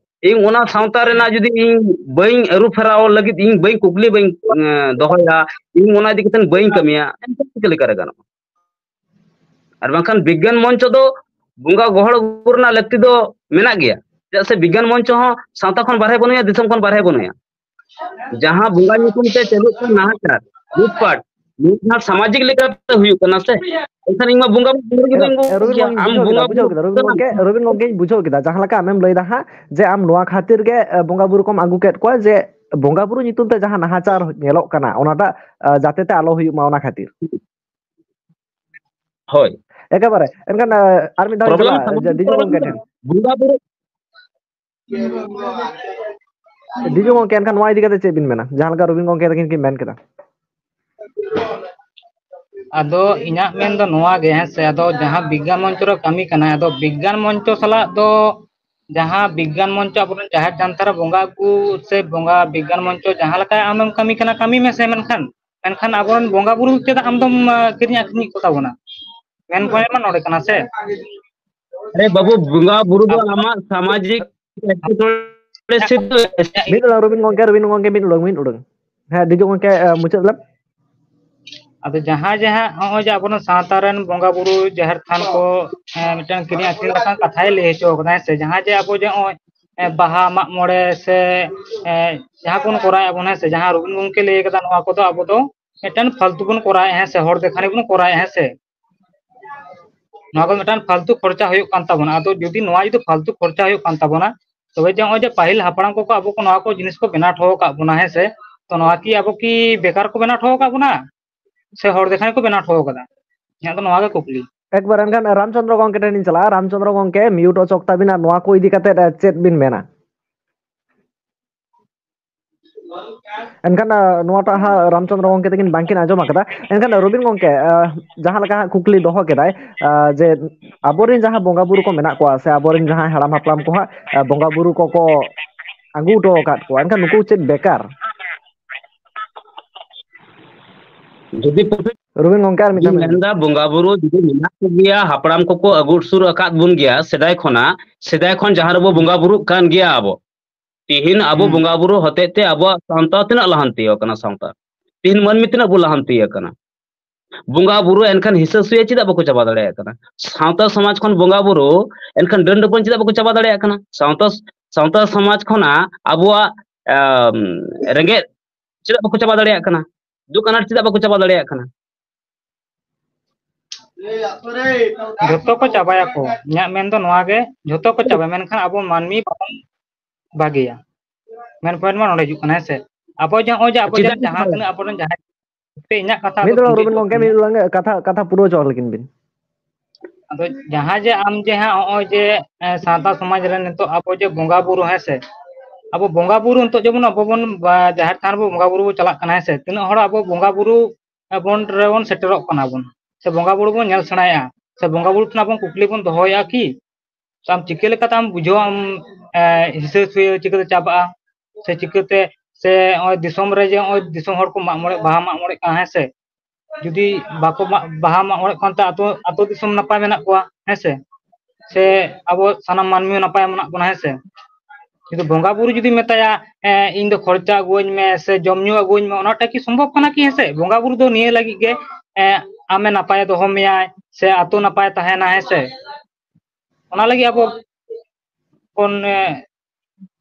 ᱤᱧ ᱚᱱᱟ ᱥᱟᱶᱛᱟ ᱨᱮᱱᱟᱜ ᱡᱩᱫᱤ ᱤᱧ ᱵᱟᱹᱧ ᱟᱹᱨᱩ ᱯᱷᱮᱨᱟᱣ ᱞᱟᱹᱜᱤᱫ ᱤᱧ ᱵᱟᱹᱧ ᱠᱩᱠᱞᱤ ᱵᱟᱹᱧ, ᱮᱸ, ᱫᱚᱦᱚᱭᱟ, ᱤᱧ ᱚᱱᱟ ᱤᱫᱤ ᱠᱟᱛᱮ ᱵᱟᱹᱧ ᱠᱟᱹᱢᱤᱭᱟ, ᱮᱱᱠᱷᱟᱱ ᱪᱤᱠᱟᱹ ᱞᱮᱠᱟᱨᱮ ᱜᱟᱱᱚᱜᱼᱟ? ᱟᱨ ᱵᱟᱝᱠᱷᱟᱱ ᱵᱤᱜᱽᱜᱟᱱ ᱢᱚᱧᱪᱚ ᱫᱚ ᱵᱚᱸᱜᱟ ᱜᱚᱦᱚᱲ ᱟᱹᱜᱩ ᱨᱮᱱᱟᱜ ᱞᱟᱹᱠᱛᱤ ᱫᱚ ᱢᱮᱱᱟᱜ ᱜᱮᱭᱟ, ᱪᱮᱫᱟᱜ ᱥᱮ ᱵᱤᱜᱽᱜᱟᱱ ᱢᱚᱧᱪᱚ ᱦᱚᱸ ᱥᱟᱶᱛᱟ ᱠᱷᱚᱱ ᱵᱟᱨᱦᱮ ᱵᱟᱹᱱᱩᱭᱟ, ᱫᱤᱥᱚᱢ ᱠᱷᱚᱱ ᱵᱟᱨᱦᱮ ᱵᱟᱹᱱᱩᱭᱟ᱾ ᱡᱟᱦᱟᱸ ᱵᱚᱸᱜᱟ ᱧᱩᱛᱩᱢ ᱛᱮ ᱪᱟᱹᱞᱩᱜ ᱠᱟᱱ ᱱᱟᱦᱟᱪᱟᱨ, ᱞᱩᱴᱯᱟᱴ, ᱱᱚᱣᱟ ᱥᱟᱢᱟᱡᱤᱠ ᱞᱮᱠᱟᱛᱮ ᱦᱩᱭᱩᱜ ᱠᱟᱱᱟ ᱥᱮ, ᱮᱱᱠᱷᱟᱱ ᱤᱧ ᱢᱟ ᱵᱚᱸᱜᱟ ᱵᱩᱨᱩ ᱜᱮ ᱵᱟᱹᱧ ᱜᱚᱜ ᱨᱚᱵᱤᱱ ᱠᱮᱭᱟ᱾ ᱜᱚᱝᱠᱮ ᱟᱢ ᱵᱩᱡᱷᱟᱹᱣ ᱵᱚᱸᱜᱟ ᱠᱮᱫᱟ, ᱵᱩᱡᱷᱟᱹᱣ ᱵᱩᱨᱩ ᱠᱮᱫᱟ, ᱨᱚᱵᱤᱱ ᱜᱚᱝᱠᱮ, ᱨᱚᱵᱤᱱ ᱜᱚᱝᱠᱮᱧ ᱵᱩᱡᱷᱟᱹᱣ ᱠᱮᱫᱟ, ᱡᱟᱦᱟᱸ ᱞᱮᱠᱟ ᱟᱢᱮᱢ ᱞᱟᱹᱭ ᱮᱫᱟ ᱦᱟᱸᱜ, ᱡᱮ ᱟᱢ ᱱᱚᱣᱟ ᱠᱷᱟᱹᱛᱤᱨ ᱜᱮ, ᱮ, ᱵᱚᱸᱜᱟ ᱵᱩᱨᱩ ᱠᱚᱢ ᱟᱹᱜᱩ ᱠᱮᱫ ᱠᱚᱣᱟ, ᱡᱮ ᱵᱚᱸᱜᱟ ᱵᱩᱨᱩ ᱧᱩᱛᱩᱢ ᱛᱮ ᱡᱟᱦᱟᱸ ᱱᱟᱦᱟᱪᱟᱨ ᱧᱮᱞᱚᱜ ᱠᱟᱱᱟ, ᱚᱱᱟᱴᱟᱜ, ᱮ, ᱡᱟᱛᱮ ᱛᱮ ᱟᱞᱚ ᱦᱩᱭᱩᱜ ᱢᱟ, ᱚᱱᱟ ᱠᱷᱟᱹᱛᱤᱨ᱾ ᱦᱳᱭ᱾ ᱮᱠᱮᱵᱟᱨᱮ᱾ ᱮᱱᱠᱷᱟᱱ, ᱮ, ᱟᱨ ᱢᱤᱫ ᱫᱷᱟᱣ ᱤᱧ ᱪᱟᱞᱟᱜᱼᱟ, ᱡᱮ ᱰᱤᱡᱩ ᱜᱚᱝᱠᱮ ᱴᱷᱮᱱ᱾ ᱵᱚᱸᱜᱟ ᱵᱩᱨᱩ ᱰᱤᱡᱩ ᱜᱚᱝᱠᱮ, ᱮᱱᱠᱷᱟᱱ ᱱᱚᱣᱟ ᱤᱫᱤ ᱠᱟᱛᱮ ᱪᱮᱫ ᱵᱤᱱ ᱢᱮᱱᱟ, ᱡᱟᱦᱟᱸ ᱞᱮᱠᱟ ᱨᱚᱵᱤᱱ ᱜᱚᱝᱠᱮ ᱛᱟᱹᱠᱤᱱ ᱠᱤᱱ ᱢᱮᱱ ᱠᱮᱫᱟ? ᱟᱫᱚ ᱤᱧᱟᱹᱜ ᱢᱮᱱ ᱫᱚ ᱱᱚᱣᱟ ᱜᱮ, ᱦᱮᱸ ᱥᱮ, ᱟᱫᱚ ᱡᱟᱦᱟᱸ ᱵᱤᱜᱽᱜᱟᱱ ᱢᱚᱧᱪᱚ ᱨᱮ ᱠᱟᱹᱢᱤ ᱠᱟᱱᱟ, ᱟᱫᱚ ᱵᱤᱜᱽᱜᱟᱱ ᱢᱚᱧᱪᱚ ᱥᱟᱞᱟᱜ ᱫᱚ ᱡᱟᱦᱟᱸ ᱵᱤᱜᱽᱜᱟᱱ ᱢᱚᱧᱪᱚ ᱟᱵᱚᱨᱮᱱ ᱡᱟᱦᱮᱨ ᱛᱷᱟᱱ ᱨᱮ ᱵᱚᱸᱜᱟ ᱟᱹᱜᱩ ᱥᱮ ᱵᱚᱸᱜᱟ ᱵᱤᱜᱽᱜᱟᱱ ᱢᱚᱧᱪᱚ ᱡᱟᱦᱟᱸ ᱞᱮᱠᱟ ᱟᱢᱮᱢ ᱠᱟᱹᱢᱤ ᱠᱟᱱᱟ, ᱠᱟᱹᱢᱤ ᱢᱮᱥᱮ, ᱢᱮᱱᱠᱷᱟᱱ, ᱢᱮᱱᱠᱷᱟᱱ ᱟᱵᱚᱨᱮᱱ ᱵᱚᱸᱜᱟ ᱵᱩᱨᱩ ᱪᱮᱫᱟᱜ ᱟᱢ ᱫᱚᱢ, ᱟ, ᱠᱤᱨᱤᱧ ᱟᱹᱠᱷᱨᱤᱧᱮᱫ ᱠᱚ ᱛᱟᱵᱚᱱᱟ? ᱢᱮᱱ ᱯᱚᱭᱮᱱᱴ ᱢᱟ ᱱᱚᱰᱮ ᱠᱟᱱᱟ ᱥᱮ᱾ ᱟᱨᱮ ᱵᱟᱹᱵᱩ, ᱵᱚᱸᱜᱟ ᱵᱩᱨᱩ ᱫᱚ ᱟᱵᱚ ᱟᱢᱟᱜ ᱥᱟᱢᱟᱡᱤᱠ ᱮᱴᱠᱮᱴᱚᱬᱮ ᱥᱤᱨᱡᱟᱹᱣ ᱢᱤᱫ ᱩᱰᱩᱝ, ᱨᱚᱵᱤᱱ ᱜᱚᱝᱠᱮ, ᱨᱚᱵᱤᱱ ᱜᱚᱝᱠᱮ, ᱢᱤᱫ ᱩᱰᱩᱝ, ᱢᱤᱫ ᱩᱰᱩᱝ᱾ ᱦᱮᱸ, ᱫᱤᱡᱩ ᱜᱚᱝᱠᱮ, ᱟ, ᱢᱩᱪᱟᱹᱫ ᱞᱮᱢ᱾ ᱟᱫᱚ ᱡᱟᱦᱟᱸ ᱡᱮ ᱦᱟᱸᱜ ᱱᱚᱜᱼᱚᱭ ᱡᱮ ᱟᱵᱚᱨᱮᱱ ᱥᱟᱶᱛᱟ ᱨᱮᱱ ᱵᱚᱸᱜᱟ ᱵᱩᱨᱩ ᱡᱟᱦᱮᱨ ᱛᱷᱟᱱ ᱠᱚ, ᱮ, ᱢᱤᱫᱴᱟᱝ ᱠᱤᱨᱤᱧ ᱟᱹᱠᱷᱨᱤᱧ ᱞᱮᱠᱟᱱ ᱠᱟᱛᱷᱟᱭ ᱞᱟᱹᱭ ᱦᱚᱪᱚ ᱠᱟᱫᱟ, ᱦᱮᱸ ᱥᱮ? ᱡᱟᱦᱟᱸ ᱡᱮ ᱟᱵᱚ ᱡᱮ ᱱᱚᱜᱼᱚᱭ, ᱮ, ᱵᱟᱦᱟ, ᱢᱟᱜ ᱢᱚᱬᱮ ᱥᱮ, ᱮ, ᱡᱟᱦᱟᱸ ᱵᱚᱱ ᱠᱚᱨᱟᱣᱮᱫ ᱵᱚᱱ, ᱦᱮᱸ ᱥᱮ? ᱡᱟᱦᱟᱸ ᱨᱚᱵᱤᱱ ᱜᱚᱝᱠᱮ ᱞᱟᱹᱭ ᱠᱟᱫᱟ, ᱱᱚᱣᱟ ᱠᱚᱫᱚ ᱟᱵᱚ ᱫᱚ ᱢᱤᱫᱴᱟᱝ ᱯᱷᱟᱞᱛᱩ ᱵᱚᱱ ᱠᱚᱨᱟᱣᱮᱫᱼᱟ, ᱦᱮᱸ ᱥᱮ? ᱦᱚᱲ ᱫᱮᱠᱷᱟᱱᱤ ᱵᱚᱱ ᱠᱚᱨᱟᱣᱮᱫᱼᱟ, ᱦᱮᱸ ᱥᱮ? ᱱᱚᱣᱟ ᱠᱚ ᱢᱤᱫᱴᱟᱝ ᱯᱷᱟᱞᱛᱩ ᱠᱷᱚᱨᱪᱟ ᱦᱩᱭᱩᱜ ᱠᱟᱱ ᱛᱟᱵᱚᱱᱟ᱾ ᱟᱫᱚ ᱡᱩᱫᱤ ᱱᱚᱣᱟ ᱡᱩᱫᱤ ᱯᱷᱟᱞᱛᱩ ᱠᱷᱚᱨᱪᱟ ᱦᱩᱭᱩᱜ ᱠᱟᱱ ᱛᱟᱵᱚᱱᱟ, ᱛᱚᱵᱮ ᱡᱮ ᱱᱚᱜᱼᱚᱭ ᱡᱮ ᱯᱟᱹᱦᱤᱞ ᱦᱟᱯᱲᱟᱢ ᱠᱚᱠᱚ ᱟᱵᱚ ᱠᱚ ᱱᱚᱣᱟ ᱠᱚ ᱡᱤᱱᱤᱥ ᱠᱚ ᱵᱮᱱᱟᱣ ᱦᱚᱴᱚ ᱟᱠᱟᱫ ᱵᱚᱱᱟ, ᱦᱮᱸ ᱥᱮ? ᱛᱚ ᱱᱚᱣᱟ ᱠᱤ ᱟᱵᱚ ᱠᱤ ᱵᱮᱠᱟᱨ ᱠᱚ ᱵᱮᱱᱟᱣ ᱦᱚᱴᱚ ᱟᱠᱟᱫ ᱵᱚᱱᱟ ᱥᱮ ᱦᱚᱲ ᱫᱮᱠᱷᱟᱱ ᱠᱚ ᱵᱮᱱᱟᱣ ᱦᱚᱴᱚ ᱟᱠᱟᱫᱟ? ᱤᱧᱟᱹᱜ ᱫᱚ ᱱᱚᱣᱟ ᱜᱮ ᱠᱩᱠᱞᱤ᱾ ᱮᱠᱵᱟᱨ ᱮᱱᱠᱷᱟᱱ ᱨᱟᱢᱪᱚᱸᱫᱽᱨᱚ ᱜᱚᱝᱠᱮ ᱴᱷᱮᱱ ᱤᱧ ᱪᱟᱞᱟᱜᱼᱟ᱾ ᱨᱟᱢᱪᱚᱸᱫᱽᱨᱚ ᱜᱚᱝᱠᱮ, mute ᱚᱪᱚᱠ ᱛᱟᱵᱤᱱ ᱟᱨ ᱱᱚᱣᱟ ᱠᱚ ᱤᱫᱤ ᱠᱟᱛᱮ, ᱮ, ᱪᱮᱫ ᱵᱤᱱ ᱢᱮᱱᱟ? ᱮᱱᱠᱷᱟᱱ, ᱟ, ᱱᱚᱣᱟᱴᱟᱜ ᱦᱟᱸᱜ ᱨᱟᱢᱪᱚᱸᱫᱽᱨᱚ ᱜᱚᱝᱠᱮ ᱛᱟᱹᱠᱤᱱ ᱵᱟᱝᱠᱤᱱ ᱟᱸᱡᱚᱢ ᱟᱠᱟᱫᱟ᱾ ᱮᱱᱠᱷᱟᱱ ᱨᱚᱵᱤᱱ ᱜᱚᱝᱠᱮ, ᱟ, ᱡᱟᱦᱟᱸ ᱞᱮᱠᱟ ᱦᱟᱸᱜ ᱠᱩᱠᱞᱤ ᱫᱚᱦᱚ ᱠᱮᱫᱟᱭ, ᱟ, ᱡᱮ ᱟᱵᱚᱨᱮᱱ ᱡᱟᱦᱟᱸ ᱵᱚᱸᱜᱟ ᱵᱩᱨᱩ ᱠᱚ ᱢᱮᱱᱟᱜ ᱠᱚᱣᱟ ᱥᱮ ᱟᱵᱚᱨᱮᱱ ᱡᱟᱦᱟᱸᱭ ᱦᱟᱲᱟᱢ ᱦᱟᱯᱲᱟᱢ ᱠᱚ ᱦᱟᱸᱜ, ᱟ, ᱵᱚᱸᱜᱟ ᱵᱩᱨᱩ ᱠᱚᱠᱚ ᱟᱹᱜᱩ ᱦᱚᱴᱚ ᱟᱠᱟᱫ ᱠᱚᱣᱟ, ᱮᱱᱠᱷᱟᱱ ᱱᱩᱠᱩ ᱪᱮᱫ ᱵᱮᱠᱟᱨ? ᱡᱩᱫᱤ ᱨᱚᱵᱤᱱ ᱜᱚᱝᱠᱮ ᱟᱨ ᱢᱤᱫ ᱫᱷᱟᱣ ᱡᱩᱫᱤ ᱢᱮᱱ ᱵᱤᱱ᱾ ᱢᱮᱱᱫᱟ ᱵᱚᱸᱜᱟ ᱵᱩᱨᱩ ᱡᱩᱫᱤ ᱢᱮᱱᱟᱜ ᱠᱚᱜᱮᱭᱟ, ᱦᱟᱯᱲᱟᱢ ᱠᱚᱠᱚ ᱟᱹᱜᱩ ᱥᱩᱨ ᱟᱠᱟᱫ ᱵᱚᱱ ᱜᱮᱭᱟ ᱥᱮᱫᱟᱭ ᱠᱷᱚᱱᱟᱜ, ᱥᱮᱫᱟᱭ ᱠᱷᱚᱱ ᱡᱟᱦᱟᱸ ᱨᱮᱵᱚ ᱵᱚᱸᱜᱟ ᱵᱩᱨᱩᱜ ᱠᱟᱱ ᱜᱮᱭᱟ ᱟᱵᱚ, ᱛᱤᱦᱤᱧ ᱟᱵᱚ ᱦᱩᱸ᱾ ᱵᱚᱸᱜᱟ ᱵᱩᱨᱩ ᱦᱚᱛᱮᱡ ᱛᱮ ᱟᱵᱚᱣᱟᱜ ᱥᱟᱶᱛᱟ ᱛᱤᱱᱟᱹᱜ ᱞᱟᱦᱟᱱᱛᱤ ᱟᱠᱟᱱᱟ? ᱥᱟᱶᱛᱟ ᱛᱤᱦᱤᱧ ᱢᱟᱹᱱᱢᱤ ᱛᱤᱱᱟᱹᱜ ᱵᱚ ᱞᱟᱦᱟᱱᱛᱤ ᱟᱠᱟᱱᱟ? ᱵᱚᱸᱜᱟ ᱵᱩᱨᱩ ᱮᱱᱠᱷᱟᱱ ᱦᱤᱥᱟᱹ ᱥᱩᱭᱟᱹ ᱪᱮᱫᱟᱜ ᱵᱟᱠᱚ ᱪᱟᱵᱟ ᱫᱟᱲᱮᱭᱟᱜ ᱠᱟᱱᱟ? ᱥᱟᱶᱛᱟ ᱥᱚᱢᱟᱡᱽ ᱠᱷᱚᱱ ᱵᱚᱸᱜᱟ ᱵᱩᱨᱩ ᱮᱱᱠᱷᱟᱱ ᱰᱟᱹᱱ ᱰᱟᱹᱯᱟᱹᱱ ᱪᱮᱫᱟᱜ ᱵᱟᱠᱚ ᱪᱟᱵᱟ ᱫᱟᱲᱮᱭᱟᱜ ᱠᱟᱱᱟ? ᱥᱟᱶᱛᱟ, ᱥᱟᱶᱛᱟ ᱥᱚᱢᱟᱡᱽ ᱠᱷᱚᱱᱟᱜ ᱟᱵᱚᱣᱟᱜ, ᱟᱢ, ᱨᱮᱸᱜᱮᱡ ᱪᱮᱫᱟᱜ ᱵᱟᱠᱚ ᱪᱟᱵᱟ ᱫᱟᱲᱮᱭᱟᱜ ᱠᱟᱱᱟ? ᱫᱩᱠ ᱟᱱᱟᱴ ᱪᱮᱫᱟᱜ ᱵᱟᱠᱚ ᱪᱟᱵᱟ ᱫᱟᱲᱮᱭᱟᱜ ᱠᱟᱱᱟ? ᱡᱷᱚᱛᱚ ᱠᱚ ᱪᱟᱵᱟᱭᱟᱠᱚ᱾ ᱤᱧᱟᱹᱜ ᱢᱮᱱ ᱫᱚ ᱱᱚᱣᱟ ᱜᱮ, ᱡᱷᱚᱛᱚ ᱠᱚ ᱪᱟᱵᱟᱭᱟ, ᱢᱮᱱᱠᱷᱟᱱ ᱟᱵᱚ ᱢᱟᱹᱱᱢᱤ ᱵᱟᱵᱚᱱ ᱵᱷᱟᱜᱮᱭᱟ᱾ ᱢᱮᱱ ᱯᱚᱭᱮᱱᱴ ᱢᱟ ᱱᱚᱰᱮ ᱦᱤᱡᱩᱜ ᱠᱟᱱᱟ, ᱦᱮᱸ ᱥᱮ? ᱟᱵᱚ ᱡᱮ ᱱᱚᱜᱼᱚᱭ ᱡᱮ ᱟᱵᱚ ᱪᱮᱫᱟᱜ ᱡᱮ ᱠᱚ ᱡᱟᱦᱟᱸ ᱪᱟᱵᱟᱭᱟ? ᱛᱤᱱᱟᱹᱜ ᱟᱵᱚᱨᱮᱱ ᱡᱟᱦᱟᱸᱭ, ᱦᱟᱯᱮ, ᱤᱧᱟᱹᱜ ᱠᱟᱛᱷᱟ ᱢᱤᱫ ᱫᱚ ᱫᱚ ᱨᱚᱵᱤᱱ ᱜᱚᱝᱠᱮ, ᱢᱤᱫ ᱫᱚ ᱠᱟᱛᱷᱟ, ᱠᱟᱛᱷᱟ ᱯᱩᱨᱟᱹᱣ ᱦᱚᱪᱚ ᱞᱮᱜᱤᱧ ᱵᱤᱱ᱾ ᱟᱫᱚ ᱡᱟᱦᱟᱸ ᱡᱮ ᱟᱢ ᱡᱮ ᱦᱟᱸᱜ ᱱᱚᱜᱼᱚᱭ ᱡᱮ, ᱮ, ᱥᱟᱶᱛᱟ ᱥᱚᱢᱟᱡᱽ ᱨᱮ ᱱᱤᱛᱚᱜ ᱟᱵᱚ ᱡᱮ ᱵᱚᱸᱜᱟ ᱵᱩᱨᱩ, ᱦᱮᱸ ᱥᱮ? ᱟᱵᱚ ᱵᱚᱸᱜᱟ ᱵᱩᱨᱩ ᱱᱤᱛᱚᱜ ᱡᱮᱢᱚᱱ ᱟᱵᱚ ᱵᱚᱱ ᱵᱟ-, ᱡᱟᱦᱮᱨ ᱛᱷᱟᱱ ᱨᱮᱵᱚ ᱵᱚᱸᱜᱟ ᱵᱩᱨᱩ ᱵᱚ ᱪᱟᱞᱟᱜ ᱠᱟᱱᱟ, ᱦᱮᱸ ᱥᱮ? ᱛᱤᱱᱟᱹᱜ ᱦᱚᱲ ᱟᱵᱚ ᱵᱚᱸᱜᱟ ᱵᱩᱨᱩ ᱵᱚᱱ ᱨᱮᱵᱚᱱ ᱥᱮᱴᱮᱨᱚᱜ ᱠᱟᱱᱟ ᱵᱚᱱ, ᱥᱮ ᱵᱚᱸᱜᱟ ᱵᱩᱨᱩ ᱵᱚᱱ ᱧᱮᱞ ᱥᱮᱬᱟᱭᱟ, ᱥᱮ ᱵᱚᱸᱜᱟ ᱵᱩᱨᱩ ᱴᱷᱮᱱ ᱟᱵᱚ ᱠᱩᱠᱞᱤ ᱵᱚᱱ ᱫᱚᱦᱚᱭᱟ ᱠᱤ? ᱛᱚ ᱟᱢ ᱪᱤᱠᱟᱹ ᱞᱮᱠᱟᱛᱮ ᱟᱢ ᱵᱩᱡᱷᱟᱹᱣᱟᱢ, ᱮ, ᱦᱤᱥᱟᱹ ᱥᱩᱭᱟᱹ ᱪᱤᱠᱟᱹᱛᱮ ᱪᱟᱵᱟᱜᱼᱟ? ᱥᱮ ᱪᱤᱠᱟᱹᱛᱮ, ᱥᱮ ᱱᱚᱜᱼᱚᱭ ᱫᱤᱥᱚᱢ ᱨᱮ ᱡᱮ ᱱᱚᱜᱼᱚᱭ ᱫᱤᱥᱚᱢ ᱦᱚᱲ ᱠᱚ ᱢᱟᱜ ᱢᱚᱬᱮ, ᱵᱟᱦᱟ ᱢᱟᱜ ᱢᱚᱬᱮᱜ ᱠᱟᱱᱟ, ᱦᱮᱸ ᱥᱮ? ᱡᱩᱫᱤ ᱵᱟᱠᱚ ᱢᱟᱜ, ᱵᱟᱦᱟ ᱢᱟᱜ ᱢᱚᱬᱮᱜ ᱠᱟᱱ ᱛᱮ ᱟᱛᱳ, ᱟᱛᱳ ᱫᱤᱥᱚᱢ ᱱᱟᱯᱟᱭ ᱢᱮᱱᱟᱜ ᱠᱚᱣᱟ, ᱦᱮᱸ ᱥᱮ? ᱥᱮ ᱟᱵᱚ ᱥᱟᱱᱟᱢ ᱢᱟᱹᱱᱢᱤ ᱦᱚᱸ ᱱᱟᱯᱟᱭ ᱢᱮᱱᱟᱜ ᱵᱚᱱᱟ, ᱦᱮᱸ ᱥᱮ? ᱡᱩᱫᱤ ᱵᱚᱸᱜᱟ ᱵᱩᱨᱩ ᱡᱩᱫᱤ ᱢᱮᱛᱟᱭᱟ, ᱮ, "ᱤᱧ ᱫᱚ ᱠᱷᱚᱨᱪᱟ ᱟᱹᱜᱩᱣᱟᱹᱧ ᱢᱮ ᱥᱮ ᱡᱚᱢ ᱧᱩ ᱟᱹᱜᱩᱣᱟᱹᱧ ᱢᱮ", ᱚᱱᱟᱴᱟᱜ ᱠᱤ ᱥᱚᱢᱵᱷᱚᱵ ᱠᱟᱱᱟ ᱠᱤ? ᱦᱮᱸ ᱥᱮ, ᱵᱚᱸᱜᱟ ᱵᱩᱨᱩ ᱫᱚ ᱱᱤᱭᱟᱹ ᱞᱟᱹᱜᱤᱫ ᱜᱮ, ᱮ, ᱟᱢᱮ ᱱᱟᱯᱟᱭᱮ ᱫᱚᱦᱚ ᱢᱮᱭᱟᱭ ᱥᱮ ᱟᱛᱳ ᱱᱟᱯᱟᱭ ᱛᱟᱦᱮᱱᱟ, ᱦᱮᱸ ᱥᱮ? ᱚᱱᱟ ᱞᱟᱹᱜᱤᱫ ᱟᱵᱚ ᱵᱚᱱ, ᱮ,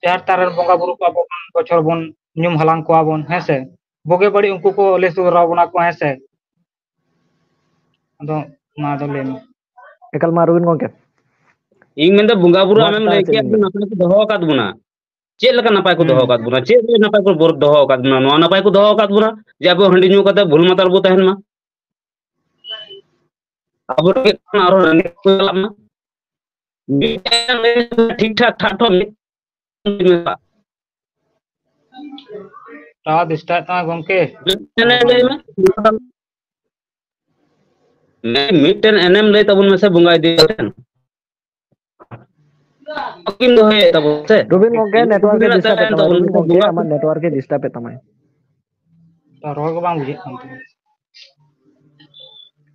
ᱡᱟᱦᱮᱨ ᱛᱷᱟᱱ ᱨᱮᱱ ᱵᱚᱸᱜᱟ ᱵᱩᱨᱩ ᱠᱚ ᱟᱵᱚ ᱵᱚᱱ ᱵᱚᱪᱷᱚᱨ ᱵᱚᱱ ᱧᱩᱢ ᱦᱟᱞᱟᱝ ᱠᱚᱣᱟ ᱵᱚᱱ, ᱦᱮᱸ ᱥᱮ? ᱵᱩᱜᱤ ᱵᱟᱹᱲᱤᱡ ᱩᱱᱠᱩ ᱠᱚ ᱞᱟᱹᱭ ᱥᱚᱫᱚᱨ ᱟᱵᱚᱱᱟ ᱠᱚ, ᱦᱮᱸ ᱥᱮ? ᱟᱫᱚ ᱢᱟ ᱟᱫᱚ ᱞᱟᱹᱭ ᱢᱮ᱾ ᱮᱠᱟᱞ ᱢᱟ ᱨᱚᱵᱤᱱ ᱜᱚᱢᱠᱮ᱾ ᱤᱧ ᱢᱮᱱᱫᱟ ᱵᱚᱸᱜᱟ ᱵᱩᱨᱩ ᱱᱚᱣᱟ ᱟᱢᱮᱢ ᱪᱮᱛᱟᱱ ᱨᱮ ᱞᱟᱹᱭ ᱪᱮᱫ ᱠᱮᱜᱼᱟ ᱵᱤᱱ ᱡᱮ ᱢᱮᱱᱟ? ᱱᱟᱯᱟᱭ ᱠᱚ ᱫᱚᱦᱚ ᱟᱠᱟᱫ ᱵᱚᱱᱟ᱾ ᱪᱮᱫ ᱞᱮᱠᱟ ᱱᱟᱯᱟᱭ ᱠᱚ ᱦᱩᱸ᱾ ᱫᱚᱦᱚ ᱟᱠᱟᱫ ᱵᱚᱱᱟ? ᱪᱮᱫ ᱨᱮ ᱱᱟᱯᱟᱭ ᱠᱚ ᱵᱚᱨ-, ᱫᱚᱦᱚ ᱟᱠᱟᱫ ᱵᱚᱱᱟ? ᱱᱚᱣᱟ ᱱᱟᱯᱟᱭ ᱠᱚ ᱫᱚᱦᱚ ᱟᱠᱟᱫ ᱵᱚᱱᱟ ᱡᱮ ᱟᱵᱚ ᱦᱟᱺᱰᱤ ᱧᱩ ᱠᱟᱛᱮ ᱵᱷᱩᱞ ᱢᱟᱛᱟᱞ ᱵᱚ ᱛᱟᱦᱮᱱ ᱢᱟ? ᱟᱵᱚ ᱨᱮᱸᱜᱮᱡ ᱠᱷᱚᱱ ᱟᱨᱦᱚᱸ ᱨᱮᱸᱜᱮᱡ ᱠᱚ ᱪᱟᱞᱟᱜ ᱢᱟ? ᱢᱤᱫᱴᱮᱱ ᱴᱷᱤᱠ ᱴᱷᱟᱠ, ᱴᱷᱟᱠ ᱴᱷᱚᱠ ᱢᱤᱫ ᱴᱟᱣᱟᱨ ᱰᱤᱥᱴᱟᱨᱵ ᱛᱟᱢᱟ ᱜᱚᱢᱠᱮ᱾ ᱢᱤᱫᱴᱮᱱ ᱞᱟᱹᱭ ᱢᱮ᱾ ᱢᱤᱫᱴᱮᱱ ᱮᱱᱮᱢ ᱞᱟᱹᱭ ᱛᱟᱵᱚᱱ ᱢᱮᱥᱮ ᱵᱚᱸᱜᱟ ᱤᱫᱤ ᱠᱟᱛᱮ᱾ ᱵᱟᱹᱠᱤᱱ ᱫᱚᱦᱚᱭᱮᱫ ᱛᱟᱵᱚᱱ ᱥᱮ? ᱨᱚᱵᱤᱱ ᱜᱚᱢᱠᱮ, ᱱᱮᱴᱣᱟᱨᱠ ᱮ ᱢᱮᱱᱟᱜ ᱰᱤᱥᱴᱟᱨᱵ ᱮᱫ ᱛᱟᱵᱚᱱ ᱛᱟᱢᱟ᱾ ᱥᱮ ᱨᱚᱵᱤᱱ ᱜᱚᱢᱠᱮ, ᱵᱚᱸᱜᱟ ᱟᱢᱟᱜ ᱱᱮᱴᱣᱟᱨᱠ ᱮ ᱰᱤᱥᱴᱟᱨᱵ ᱮᱫ ᱛᱟᱢᱟᱭ᱾ ᱛᱚ, ᱨᱚᱲ ᱜᱮ ᱵᱟᱝ ᱵᱩᱡᱷᱟᱹᱜ ᱠᱟᱱ ᱛᱟᱢᱟ᱾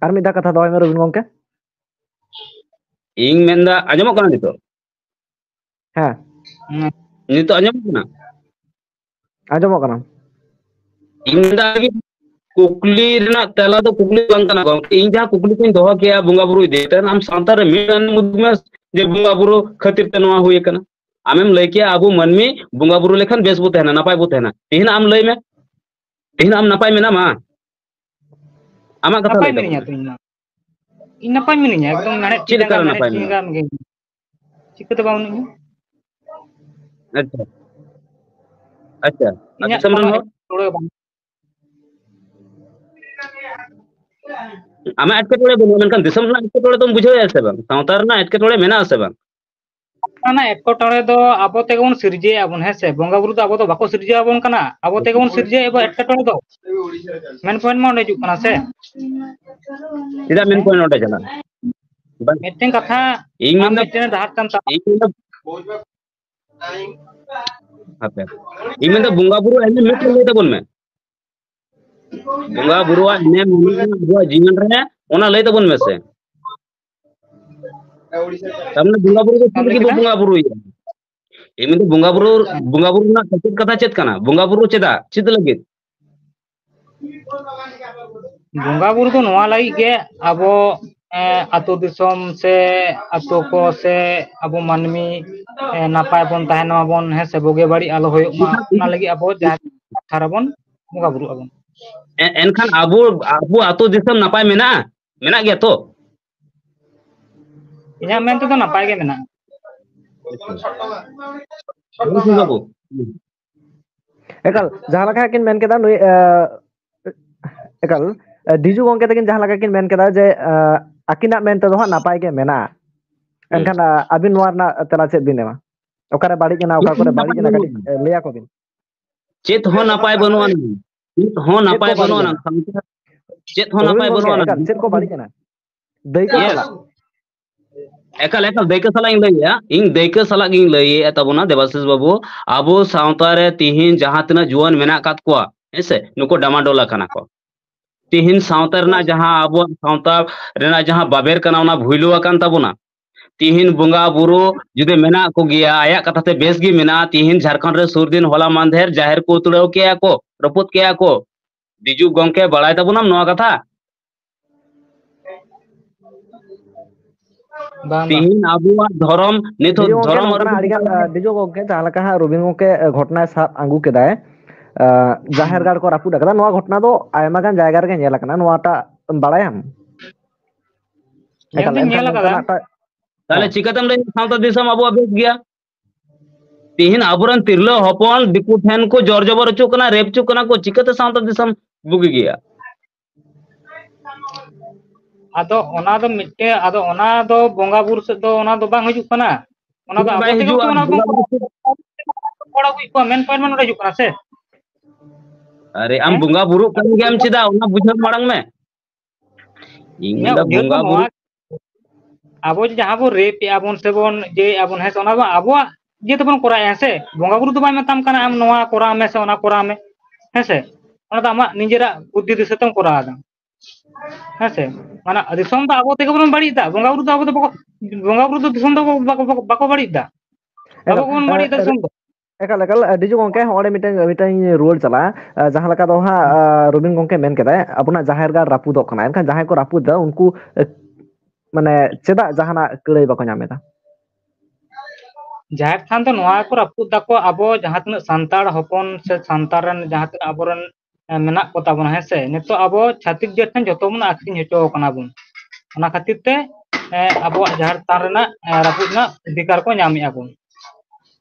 ᱟᱨ ᱢᱤᱫ ᱫᱷᱟᱣ ᱠᱟᱛᱷᱟ ᱫᱚᱦᱚᱭ ᱢᱮ ᱨᱚᱵᱤᱱ ᱜᱚᱢᱠᱮ᱾ ᱤᱧ ᱢᱮᱱᱫᱟ, ᱟᱸᱡᱚᱢᱚᱜ ᱠᱟᱱᱟ ᱱᱤᱛᱚᱜ? ᱦᱮᱸ᱾ ᱦᱩᱸ᱾ ᱱᱤᱛᱚᱜ ᱟᱸᱡᱚᱢᱚᱜ ᱠᱟᱱᱟ? ᱟᱸᱡᱚᱢᱚᱜ ᱠᱟᱱᱟ᱾ ᱤᱧ ᱢᱮᱱᱫᱟ, ᱠᱩᱠᱞᱤ ᱨᱮᱱᱟᱜ ᱛᱮᱞᱟ ᱫᱚ ᱠᱩᱠᱞᱤ ᱵᱟᱝ ᱠᱟᱱᱟ ᱜᱚᱢᱠᱮ᱾ ᱤᱧ ᱡᱟᱦᱟᱸ ᱠᱩᱠᱞᱤ ᱠᱚᱧ ᱫᱚᱦᱚ ᱠᱮᱭᱟ ᱵᱚᱸᱜᱟ ᱵᱩᱨᱩ ᱤᱫᱤ ᱠᱟᱛᱮ, ᱟᱢ ᱥᱟᱶᱛᱟ ᱨᱮ ᱢᱤᱫ ᱩᱫᱩᱜ ᱢᱮ ᱡᱮ ᱵᱚᱸᱜᱟ ᱵᱩᱨᱩ ᱠᱷᱟᱹᱛᱤᱨ ᱛᱮ ᱱᱚᱣᱟ ᱦᱩᱭ ᱟᱠᱟᱱᱟ᱾ ᱟᱢᱮᱢ ᱞᱟᱹᱭ ᱠᱮᱭᱟ ᱟᱵᱚ ᱢᱟᱹᱱᱢᱤ ᱵᱚᱸᱜᱟ ᱵᱩᱨᱩ ᱞᱮᱠᱷᱟᱱ ᱵᱮᱥ ᱵᱚ ᱛᱟᱦᱮᱱᱟ, ᱱᱟᱯᱟᱭ ᱵᱚ ᱛᱟᱦᱮᱱᱟ᱾ ᱛᱮᱦᱮᱧ ᱟᱢ ᱞᱟᱹᱭ ᱢᱮ, ᱛᱮᱦᱮᱧ ᱟᱢ ᱱᱟᱯᱟᱭ ᱢᱮᱱᱟᱢᱟ? ᱟᱢᱟᱜ ᱠᱟᱛᱷᱟ ᱱᱟᱯᱟᱭ ᱞᱟᱹᱭ ᱛᱟᱵᱚᱱ ᱢᱤᱱᱟᱹᱧᱟ ᱢᱮ᱾ ᱛᱚ ᱤᱧ ᱢᱟ᱾ ᱤᱧ ᱱᱟᱯᱟᱭ ᱢᱤᱱᱟᱹᱧᱟ, ᱮᱠᱫᱚᱢ ᱢᱮᱬᱦᱮᱫ ᱪᱮᱫ ᱛᱤ ᱞᱮᱠᱟ ᱡᱟᱸᱜᱟ ᱨᱮ ᱢᱮᱬᱦᱮᱫ ᱱᱟᱯᱟᱭ ᱛᱤ ᱢᱮᱱᱟᱢᱟ? ᱡᱟᱸᱜᱟ ᱜᱮ᱾ ᱪᱤᱠᱟᱹᱛᱮ ᱵᱟᱝ ᱢᱤᱱᱟᱹᱧᱟ? ᱟᱪᱪᱷᱟ, ᱟᱪᱪᱷᱟ, ᱟᱨ ᱤᱧᱟᱹᱜ ᱫᱤᱥᱚᱢ ᱨᱮᱱ ᱠᱳᱱᱳ ᱦᱚᱲ? ᱮᱴᱠᱮᱴᱚᱬᱮ ᱵᱟᱝ᱾ ᱟᱢᱟᱜ ᱮᱴᱠᱮᱴᱚᱬᱮ ᱵᱟᱹᱱᱩᱜᱼᱟ, ᱢᱮᱱᱠᱷᱟᱱ ᱫᱤᱥᱚᱢ ᱨᱮᱱᱟᱜ ᱮᱴᱠᱮᱴᱚᱬᱮ ᱫᱚᱢ ᱵᱩᱡᱷᱟᱹᱣᱮᱫᱼᱟ ᱥᱮ ᱵᱟᱝ? ᱥᱟᱶᱛᱟ ᱨᱮᱱᱟᱜ ᱮᱴᱠᱮᱴᱚᱬᱮ ᱢᱮᱱᱟᱜᱼᱟ ᱥᱮ ᱵᱟᱝ? ᱚᱱᱟ ᱮᱴᱠᱮᱴᱚᱬᱮ ᱫᱚ ᱟᱵᱚ ᱛᱮᱜᱮ ᱵᱚᱱ ᱥᱤᱨᱡᱟᱹᱣᱮᱫᱼᱟ ᱵᱚᱱ, ᱦᱮᱸ ᱥᱮ? ᱵᱚᱸᱜᱟ ᱵᱩᱨᱩ ᱫᱚ ᱟᱵᱚ ᱫᱚ ᱵᱟᱠᱚ ᱥᱤᱨᱡᱟᱹᱣ ᱟᱵᱚᱱ ᱠᱟᱱᱟ, ᱟᱵᱚ ᱛᱮᱜᱮ ᱵᱚᱱ ᱥᱤᱨᱡᱟᱹᱣᱮᱫᱼᱟ ᱵᱚᱱ ᱮᱴᱠᱮᱴᱚᱬᱮ ᱫᱚ᱾ ᱢᱮᱱ ᱯᱚᱭᱮᱱᱴ ᱢᱟ ᱚᱸᱰᱮ ᱦᱤᱡᱩᱜ ᱠᱟᱱᱟ ᱥᱮ᱾ ᱪᱮᱫᱟᱜ ᱢᱮᱱ ᱦᱮᱸ? ᱯᱚᱭᱮᱱᱴ ᱚᱸᱰᱮ ᱪᱟᱞᱟᱜᱼᱟ? ᱵᱟᱝ᱾ ᱢᱤᱫᱴᱮᱱ ᱠᱟᱛᱷᱟ, ᱤᱧ ᱟᱢ ᱢᱮᱱᱫᱟ, ᱢᱤᱫᱴᱮᱱ ᱰᱟᱦᱟᱨ ᱛᱟᱢ ᱥᱟᱵ ᱤᱧ ᱢᱮᱱᱫᱟ, ᱦᱟᱯᱮ, ᱤᱧ ᱢᱮᱱᱫᱟ ᱵᱚᱸᱜᱟ ᱵᱩᱨᱩ ᱮᱱᱮᱢ ᱢᱤᱫᱴᱮᱱ ᱞᱟᱹᱭ ᱛᱟᱵᱚᱱ ᱢᱮ᱾ ᱵᱚᱸᱜᱟ ᱵᱩᱨᱩᱣᱟᱜ ᱮᱱᱮᱢ ᱢᱮᱱᱟᱜᱼᱟ ᱟᱵᱚᱣᱟᱜ ᱡᱤᱭᱚᱱ ᱨᱮ, ᱚᱱᱟ ᱞᱟᱹᱭ ᱛᱟᱵᱚᱱ ᱢᱮᱥᱮ᱾ ᱛᱟᱨᱢᱟᱱᱮ ᱵᱚᱸᱜᱟ ᱵᱩᱨᱩ ᱫᱚ ᱪᱮᱫ ᱪᱮᱫ ᱮᱢ ᱞᱟᱹᱭ ᱞᱟᱹᱜᱤᱫ ᱵᱚ ᱠᱮᱫᱟ? ᱵᱚᱸᱜᱟ ᱵᱩᱨᱩᱭᱟ? ᱮᱢᱱᱤ ᱵᱚᱸᱜᱟ ᱵᱩᱨᱩ, ᱵᱚᱸᱜᱟ ᱵᱩᱨᱩ ᱨᱮᱱᱟᱜ ᱠᱟᱛᱷᱟ ᱪᱮᱫ ᱠᱟᱱᱟ? ᱵᱚᱸᱜᱟ ᱵᱩᱨᱩ ᱪᱮᱫᱟᱜ? ᱪᱮᱫ ᱞᱟᱹᱜᱤᱫ? ᱵᱚᱸᱜᱟ ᱵᱩᱨᱩ ᱫᱚ ᱱᱚᱣᱟ ᱞᱟᱹᱜᱤᱫ ᱜᱮ, ᱟᱵᱚ ᱮᱸ, ᱟᱹᱛᱩ ᱫᱤᱥᱚᱢ ᱥᱮ ᱟᱹᱛᱩ ᱠᱚ ᱥᱮ ᱟᱵᱚ ᱢᱟᱹᱱᱢᱤ ᱮᱸ, ᱱᱟᱯᱟᱭ ᱵᱚᱱ ᱛᱟᱦᱮᱱ ᱢᱟᱵᱚᱱ, ᱦᱮᱸ ᱥᱮ, ᱵᱩᱜᱤ ᱵᱟᱹᱲᱤᱡ ᱟᱞᱚ ᱦᱩᱭᱩᱜ ᱢᱟ, ᱚᱱᱟ ᱞᱟᱹᱜᱤᱫ ᱟᱵᱚ ᱡᱟᱦᱮᱨ ᱛᱷᱟᱱ ᱨᱮᱵᱚᱱ ᱵᱚᱸᱜᱟ ᱵᱩᱨᱩᱜ ᱟᱵᱚᱱ᱾ ᱮ-, ᱮᱱᱠᱷᱟᱱ ᱟᱵᱚ, ᱟᱵᱚ ᱟᱹᱛᱩ ᱫᱤᱥᱚᱢ ᱱᱟᱯᱟᱭ ᱢᱮᱱᱟᱜᱼᱟ? ᱢᱮᱱᱟᱜ ᱜᱮᱭᱟ ᱛᱚ? ᱤᱧᱟᱹᱜ ᱢᱮᱱ ᱛᱮᱫᱚ ᱱᱟᱯᱟᱭ ᱜᱮ ᱢᱮᱱᱟᱜᱼᱟ᱾ ᱵᱟᱹᱵᱩ, ᱮᱠᱟᱞ, ᱡᱟᱦᱟᱸ ᱞᱮᱠᱟ ᱠᱤᱱ ᱢᱮᱱ ᱠᱮᱫᱟ ᱱᱩᱭ, ᱮ, ᱮᱠᱟᱞ, ᱮ, ᱰᱤᱡᱩ ᱜᱚᱝᱠᱮ ᱛᱟᱹᱠᱤᱱ ᱡᱟᱦᱟᱸ ᱞᱮᱠᱟ ᱠᱤᱱ ᱢᱮᱱ ᱠᱮᱫᱟ ᱡᱮ, ᱮ, ᱟᱹᱠᱤᱱᱟᱜ ᱢᱮᱱ ᱛᱮᱫᱚ ᱦᱟᱸᱜ ᱱᱟᱯᱟᱭ ᱜᱮ ᱢᱮᱱᱟᱜᱼᱟ᱾ ᱦᱩᱸ᱾ ᱮᱱᱠᱷᱟᱱ, ᱟ, ᱟᱹᱵᱤᱱ ᱱᱚᱣᱟ ᱨᱮᱱᱟᱜ ᱛᱮᱞᱟ ᱪᱮᱫ ᱵᱤᱱ ᱮᱢᱟ? ᱚᱠᱟᱨᱮ ᱵᱟᱹᱲᱤᱡ ᱮᱱᱟ, ᱚᱠᱟ ᱠᱚᱨᱮ ᱵᱟᱹᱲᱤᱡ ᱮᱱᱟ, ᱠᱟᱹᱴᱤᱡ, ᱮ, ᱞᱟᱹᱭ ᱟᱠᱚ ᱵᱤᱱ᱾ ᱪᱮᱫ ᱦᱚᱸ ᱱᱟᱯᱟᱭ ᱵᱟᱹᱱᱩᱜᱼᱟ᱾ ᱪᱮᱫ ᱦᱚᱸ ᱪᱮᱫ ᱠᱚ ᱱᱟᱯᱟᱭ ᱵᱟᱹᱲᱤᱡ ᱵᱟᱹᱱᱩᱜᱼᱟ᱾ ᱮᱱᱟ? ᱪᱮᱫ ᱦᱚᱸ ᱱᱟᱯᱟᱭ ᱨᱚᱵᱤᱱ ᱜᱚᱢᱠᱮ, ᱵᱟᱹᱱᱩᱜᱼᱟ᱾ ᱮᱠᱟᱞ ᱪᱮᱫ ᱠᱚ ᱵᱟᱹᱲᱤᱡ ᱮᱱᱟ? ᱫᱟᱹᱭᱠᱟᱹ Yes. ᱥᱟᱞᱟᱜ᱾ ᱮᱠᱟᱞ, ᱮᱠᱟᱞ, ᱫᱟᱹᱭᱠᱟᱹ ᱥᱟᱞᱟᱜ ᱤᱧ ᱞᱟᱹᱭᱮᱜᱼᱟ, ᱤᱧ ᱫᱟᱹᱭᱠᱟᱹ ᱥᱟᱞᱟᱜ ᱜᱤᱧ ᱞᱟᱹᱭᱮᱜᱼᱟ ᱛᱟᱵᱚᱱᱟ ᱫᱮᱵᱟᱥᱤᱥ ᱵᱟᱹᱵᱩ, ᱟᱵᱚ ᱥᱟᱶᱛᱟ ᱨᱮ ᱛᱤᱦᱤᱧ ᱡᱟᱦᱟᱸ ᱛᱤᱱᱟᱹᱜ ᱡᱩᱣᱟᱹᱱ ᱢᱮᱱᱟᱜ ᱟᱠᱟᱫ ᱠᱚᱣᱟ, ᱦᱮᱸ ᱥᱮ, ᱱᱩᱠᱩ ᱰᱟᱢᱟᱰᱳᱞ ᱟᱠᱟᱱᱟ ᱠᱚ᱾ ᱛᱤᱦᱤᱧ ᱥᱟᱶᱛᱟ ᱨᱮᱱᱟᱜ ᱡᱟᱦᱟᱸ, ᱟᱵᱚᱣᱟᱜ ᱥᱟᱶᱛᱟ ᱨᱮᱱᱟᱜ ᱡᱟᱦᱟᱸ ᱵᱟᱵᱮᱨ ᱠᱟᱱᱟ, ᱚᱱᱟ ᱵᱷᱩᱭᱞᱩ ᱟᱠᱟᱱ ᱛᱟᱵᱚᱱᱟ᱾ ᱛᱤᱦᱤᱧ ᱵᱚᱸᱜᱟ ᱵᱩᱨᱩ ᱡᱩᱫᱤ ᱢᱮᱱᱟᱜ ᱠᱚᱜᱮᱭᱟ, ᱟᱭᱟᱜ ᱠᱟᱛᱷᱟ ᱛᱮ ᱵᱮᱥ ᱜᱮ ᱢᱮᱱᱟᱜᱼᱟ, ᱛᱤᱦᱤᱧ ᱡᱷᱟᱲᱠᱷᱚᱸᱰ ᱨᱮ ᱥᱩᱨ ᱫᱤᱱ ᱦᱚᱞᱟ ᱢᱟᱱᱫᱷᱮᱨ ᱡᱟᱦᱮᱨ ᱠᱚ ᱩᱛᱲᱟᱹᱣ ᱠᱮᱜᱼᱟ ᱠᱚ, ᱨᱟᱹᱯᱩᱫ ᱠᱮᱜᱼᱟ ᱠᱚ᱾ ᱰᱤᱡᱩ ᱜᱚᱝᱠᱮ, ᱵᱟᱲᱟᱭ ᱛᱟᱵᱚᱱᱟᱢ ᱱᱚᱣᱟ ᱠᱟᱛᱷᱟ? ᱵᱟᱝ, ᱵᱟᱝ᱾ ᱛᱤᱦᱤᱧ ᱟᱵᱚᱣᱟᱜ ᱫᱷᱚᱨᱚᱢ ᱱᱤᱛᱚᱜ ᱰᱤᱡᱩ ᱜᱚᱝᱠᱮ, ᱫᱷᱚᱨᱚᱢ ᱱᱚᱝᱠᱟᱱᱟᱜ ᱟᱹᱨᱩ ᱟᱹᱰᱤᱜᱟᱱ, ᱟ, ᱰᱤᱡᱩ ᱜᱚᱝᱠᱮ, ᱡᱟᱦᱟᱸ ᱞᱮᱠᱟ ᱦᱟᱸᱜ ᱨᱚᱵᱤᱱ ᱜᱚᱝᱠᱮ, ᱟ, ᱜᱷᱚᱴᱚᱱᱟᱭ ᱥᱟᱵ ᱟᱹᱜᱩ ᱠᱮᱫᱟᱭ, ᱟ, ᱡᱟᱦᱮᱨ ᱜᱟᱲ ᱠᱚ ᱨᱟᱹᱯᱩᱫ ᱟᱠᱟᱫᱟ, ᱱᱚᱣᱟ ᱜᱷᱚᱴᱚᱱᱟ ᱫᱚ ᱟᱭᱢᱟ ᱜᱟᱱ ᱡᱟᱭᱜᱟ ᱨᱮᱜᱮ ᱧᱮᱞ ᱟᱠᱟᱱᱟ, ᱱᱚᱣᱟᱴᱟᱜ ᱵᱟᱲᱟᱭᱟᱢ? ᱧᱮᱞ ᱮᱠᱟᱞ, ᱫᱩᱧ ᱮᱱᱠᱷᱟᱱ ᱧᱮᱞ ᱟᱠᱟᱫᱟ᱾ ᱱᱚᱝᱠᱟᱱᱟᱜ ᱴᱟ-, ᱛᱟᱦᱞᱮ ᱦᱮᱸ᱾ ᱪᱤᱠᱟᱹᱛᱮᱢ ᱞᱟᱹᱭᱟ ᱥᱟᱶᱛᱟ ᱫᱤᱥᱚᱢ ᱟᱵᱚᱣᱟᱜ ᱵᱮᱥ ᱜᱮᱭᱟ? ᱛᱤᱦᱤᱧ ᱟᱵᱚᱨᱮᱱ ᱛᱤᱨᱞᱟᱹ ᱦᱚᱯᱚᱱ ᱫᱤᱠᱩ ᱴᱷᱮᱱ ᱠᱚ ᱡᱚᱨ ᱡᱚᱵᱚᱨ ᱦᱚᱪᱚᱜ ᱠᱟᱱᱟ, ᱨᱮᱯ ᱦᱚᱪᱚᱜ ᱠᱟᱱᱟ ᱠᱚ, ᱪᱤᱠᱟᱹᱛᱮ ᱥᱟᱶᱛᱟ ᱫᱤᱥᱚᱢ ᱵᱩᱜᱤ ᱜᱮᱭᱟ? ᱟᱫᱚ ᱚᱱᱟ ᱫᱚ ᱢᱤᱫᱴᱮᱱ, ᱟᱫᱚ ᱚᱱᱟ ᱫᱚ ᱵᱚᱸᱜᱟ ᱵᱩᱨᱩ ᱥᱮᱫ ᱫᱚ ᱚᱱᱟ ᱫᱚ ᱵᱟᱝ ᱦᱤᱡᱩᱜ ᱠᱟᱱᱟ᱾ ᱚᱱᱟ ᱫᱚ ᱪᱮᱫᱟᱜ ᱟᱵᱚ ᱵᱟᱭ ᱛᱮᱜᱮ ᱦᱤᱡᱩᱜᱼᱟ? ᱠᱚ ᱚᱱᱟ ᱵᱚᱱ ᱵᱚᱸᱜᱟ ᱵᱩᱨᱩ ᱥᱮᱫ ᱦᱚᱲ ᱟᱹᱜᱩᱭᱮᱫ ᱠᱚᱣᱟ, ᱢᱮᱱ ᱯᱚᱭᱮᱱᱴ ᱢᱟ ᱱᱚᱰᱮ ᱦᱤᱡᱩᱜ ᱠᱟᱱᱟ ᱥᱮ᱾ ᱟᱨᱮ, ᱟᱢ ᱦᱮᱸ? ᱵᱚᱸᱜᱟ ᱵᱩᱨᱩᱜ ᱠᱟᱱ ᱜᱮᱭᱟᱢ, ᱪᱮᱫᱟᱜ? ᱚᱱᱟ ᱵᱩᱡᱷᱟᱹᱣ ᱢᱟᱲᱟᱝ ᱢᱮ᱾ ᱤᱧ ᱤᱧᱟᱹᱜ ᱢᱮᱱᱫᱟ ᱩᱭᱦᱟᱹᱨ ᱫᱚ ᱵᱚᱸᱜᱟ ᱵᱩᱨᱩ, ᱱᱚᱣᱟ, ᱟᱵᱚ ᱡᱟᱦᱟᱸ ᱵᱚᱱ ᱨᱮᱯ ᱮᱫᱼᱟ ᱵᱚᱱ ᱥᱮᱵᱚᱱ ᱤᱭᱟᱹᱭᱮᱫᱼᱟ ᱵᱚᱱ, ᱦᱮᱸ ᱥᱮ, ᱚᱱᱟ ᱫᱚ ᱟᱵᱚᱣᱟᱜ ᱤᱭᱟᱹ ᱛᱮᱵᱚᱱ ᱠᱚᱨᱟᱣᱮᱫᱼᱟ, ᱦᱮᱸ ᱥᱮ᱾ ᱵᱚᱸᱜᱟ ᱵᱩᱨᱩ ᱫᱚ ᱵᱟᱭ ᱢᱮᱛᱟᱢ ᱠᱟᱱᱟ ᱟᱢ ᱱᱚᱣᱟ ᱠᱚᱨᱟᱣ ᱢᱮ ᱥᱮ ᱚᱱᱟ ᱠᱚᱨᱟᱣ ᱢᱮ, ᱦᱮᱸ ᱥᱮ᱾ ᱚᱱᱟ ᱫᱚ ᱟᱢᱟᱜ ᱱᱤᱡᱮᱨᱟᱜ ᱵᱩᱫᱽᱫᱷᱤ ᱫᱤᱥᱟᱹ ᱛᱮᱢ ᱠᱚᱨᱟᱣ ᱮᱫᱟ, ᱦᱮᱸ ᱥᱮ᱾ ᱢᱟᱱᱮ ᱫᱤᱥᱚᱢ ᱫᱚ ᱟᱵᱚ ᱛᱮᱜᱮ ᱵᱚᱱ ᱵᱟᱹᱲᱤᱡ ᱮᱫᱟ, ᱵᱚᱸᱜᱟ ᱵᱩᱨᱩ ᱫᱚ ᱟᱵᱚ ᱫᱚ ᱵᱟᱠᱚ, ᱵᱚᱸᱜᱟ ᱵᱩᱨᱩ ᱫᱚ ᱫᱤᱥᱚᱢ ᱫᱚ ᱵᱟᱠᱚ, ᱵᱟᱠᱚ, ᱵᱟᱠᱚ ᱵᱟᱹᱲᱤᱡ ᱮᱫᱟ, ᱟᱵᱚ ᱮᱠᱟᱞ, ᱜᱮᱵᱚᱱ ᱵᱟᱹᱲᱤᱡ ᱮᱫᱟ ᱮ, ᱫᱤᱥᱚᱢ ᱫᱚ᱾ ᱮᱠᱟᱞ, ᱮᱠᱟᱞ, ᱟᱹᱰᱤ ᱡᱳᱨ ᱜᱚᱝᱠᱮ, ᱦᱚᱸᱜᱼᱚᱭ ᱢᱤᱫᱴᱟᱝ, ᱢᱤᱫᱴᱟᱝ ᱨᱩᱣᱟᱹᱲ ᱪᱟᱞᱟᱜᱼᱟ᱾ ᱟ, ᱡᱟᱦᱟᱸ ᱞᱮᱠᱟ ᱫᱚ ᱦᱟᱸᱜ, ᱦᱩᱸ᱾ ᱟ, ᱨᱚᱵᱤᱱ ᱜᱚᱝᱠᱮ ᱢᱮᱱ ᱠᱮᱫᱟᱭ, ᱟᱵᱚᱱᱟᱜ ᱡᱟᱦᱮᱨ ᱜᱟᱲ ᱨᱟᱹᱯᱩᱫᱚᱜ ᱠᱟᱱᱟ, ᱮᱱᱠᱷᱟᱱ ᱡᱟᱦᱟᱸᱭ ᱠᱚ ᱨᱟᱹᱯᱩᱫ ᱮᱫᱟ, ᱩᱱᱠᱩ, ᱮ, ᱢᱟᱱᱮ, ᱪᱮᱫᱟᱜ ᱡᱟᱦᱟᱱᱟᱜ ᱠᱩᱲᱟᱹᱭ ᱵᱟᱠᱚ ᱧᱟᱢ ᱮᱫᱟ? ᱡᱟᱦᱮᱨ ᱛᱷᱟᱱ ᱫᱚ ᱱᱚᱣᱟ ᱠᱚ ᱨᱟᱹᱯᱩᱫ ᱫᱟᱠᱚ, ᱟᱵᱚ ᱡᱟᱦᱟᱸ ᱛᱤᱱᱟᱹᱜ ᱥᱟᱱᱛᱟᱲ ᱦᱚᱯᱚᱱ ᱥᱮ ᱥᱟᱱᱛᱟᱲ ᱨᱮᱱ ᱡᱟᱦᱟᱸ ᱛᱤᱱᱟᱹᱜ ᱟᱵᱚᱨᱮᱱ, ᱮ, ᱢᱮᱱᱟᱜ ᱠᱚ ᱛᱟᱵᱚᱱᱟ, ᱦᱮᱸ ᱥᱮ, ᱱᱤᱛᱚᱜ ᱟᱵᱚ ᱪᱷᱟᱹᱛᱤᱠ ᱡᱟᱹᱛ ᱴᱷᱮᱱ ᱡᱚᱛᱚ ᱵᱚᱱ ᱟᱹᱠᱷᱨᱤᱧ ᱦᱚᱪᱚ ᱟᱠᱟᱱᱟ ᱵᱚᱱ᱾ ᱚᱱᱟ ᱠᱷᱟᱹᱛᱤᱨ ᱛᱮ, ᱮ, ᱟᱵᱚᱣᱟᱜ ᱡᱟᱦᱮᱨ ᱛᱷᱟᱱ ᱨᱮᱱᱟᱜ, ᱮ, ᱨᱟᱹᱯᱩᱫ ᱨᱮᱱᱟᱜ ᱚᱫᱷᱤᱠᱟᱨ ᱠᱚ ᱧᱟᱢᱮᱫᱼᱟ ᱵᱚᱱ᱾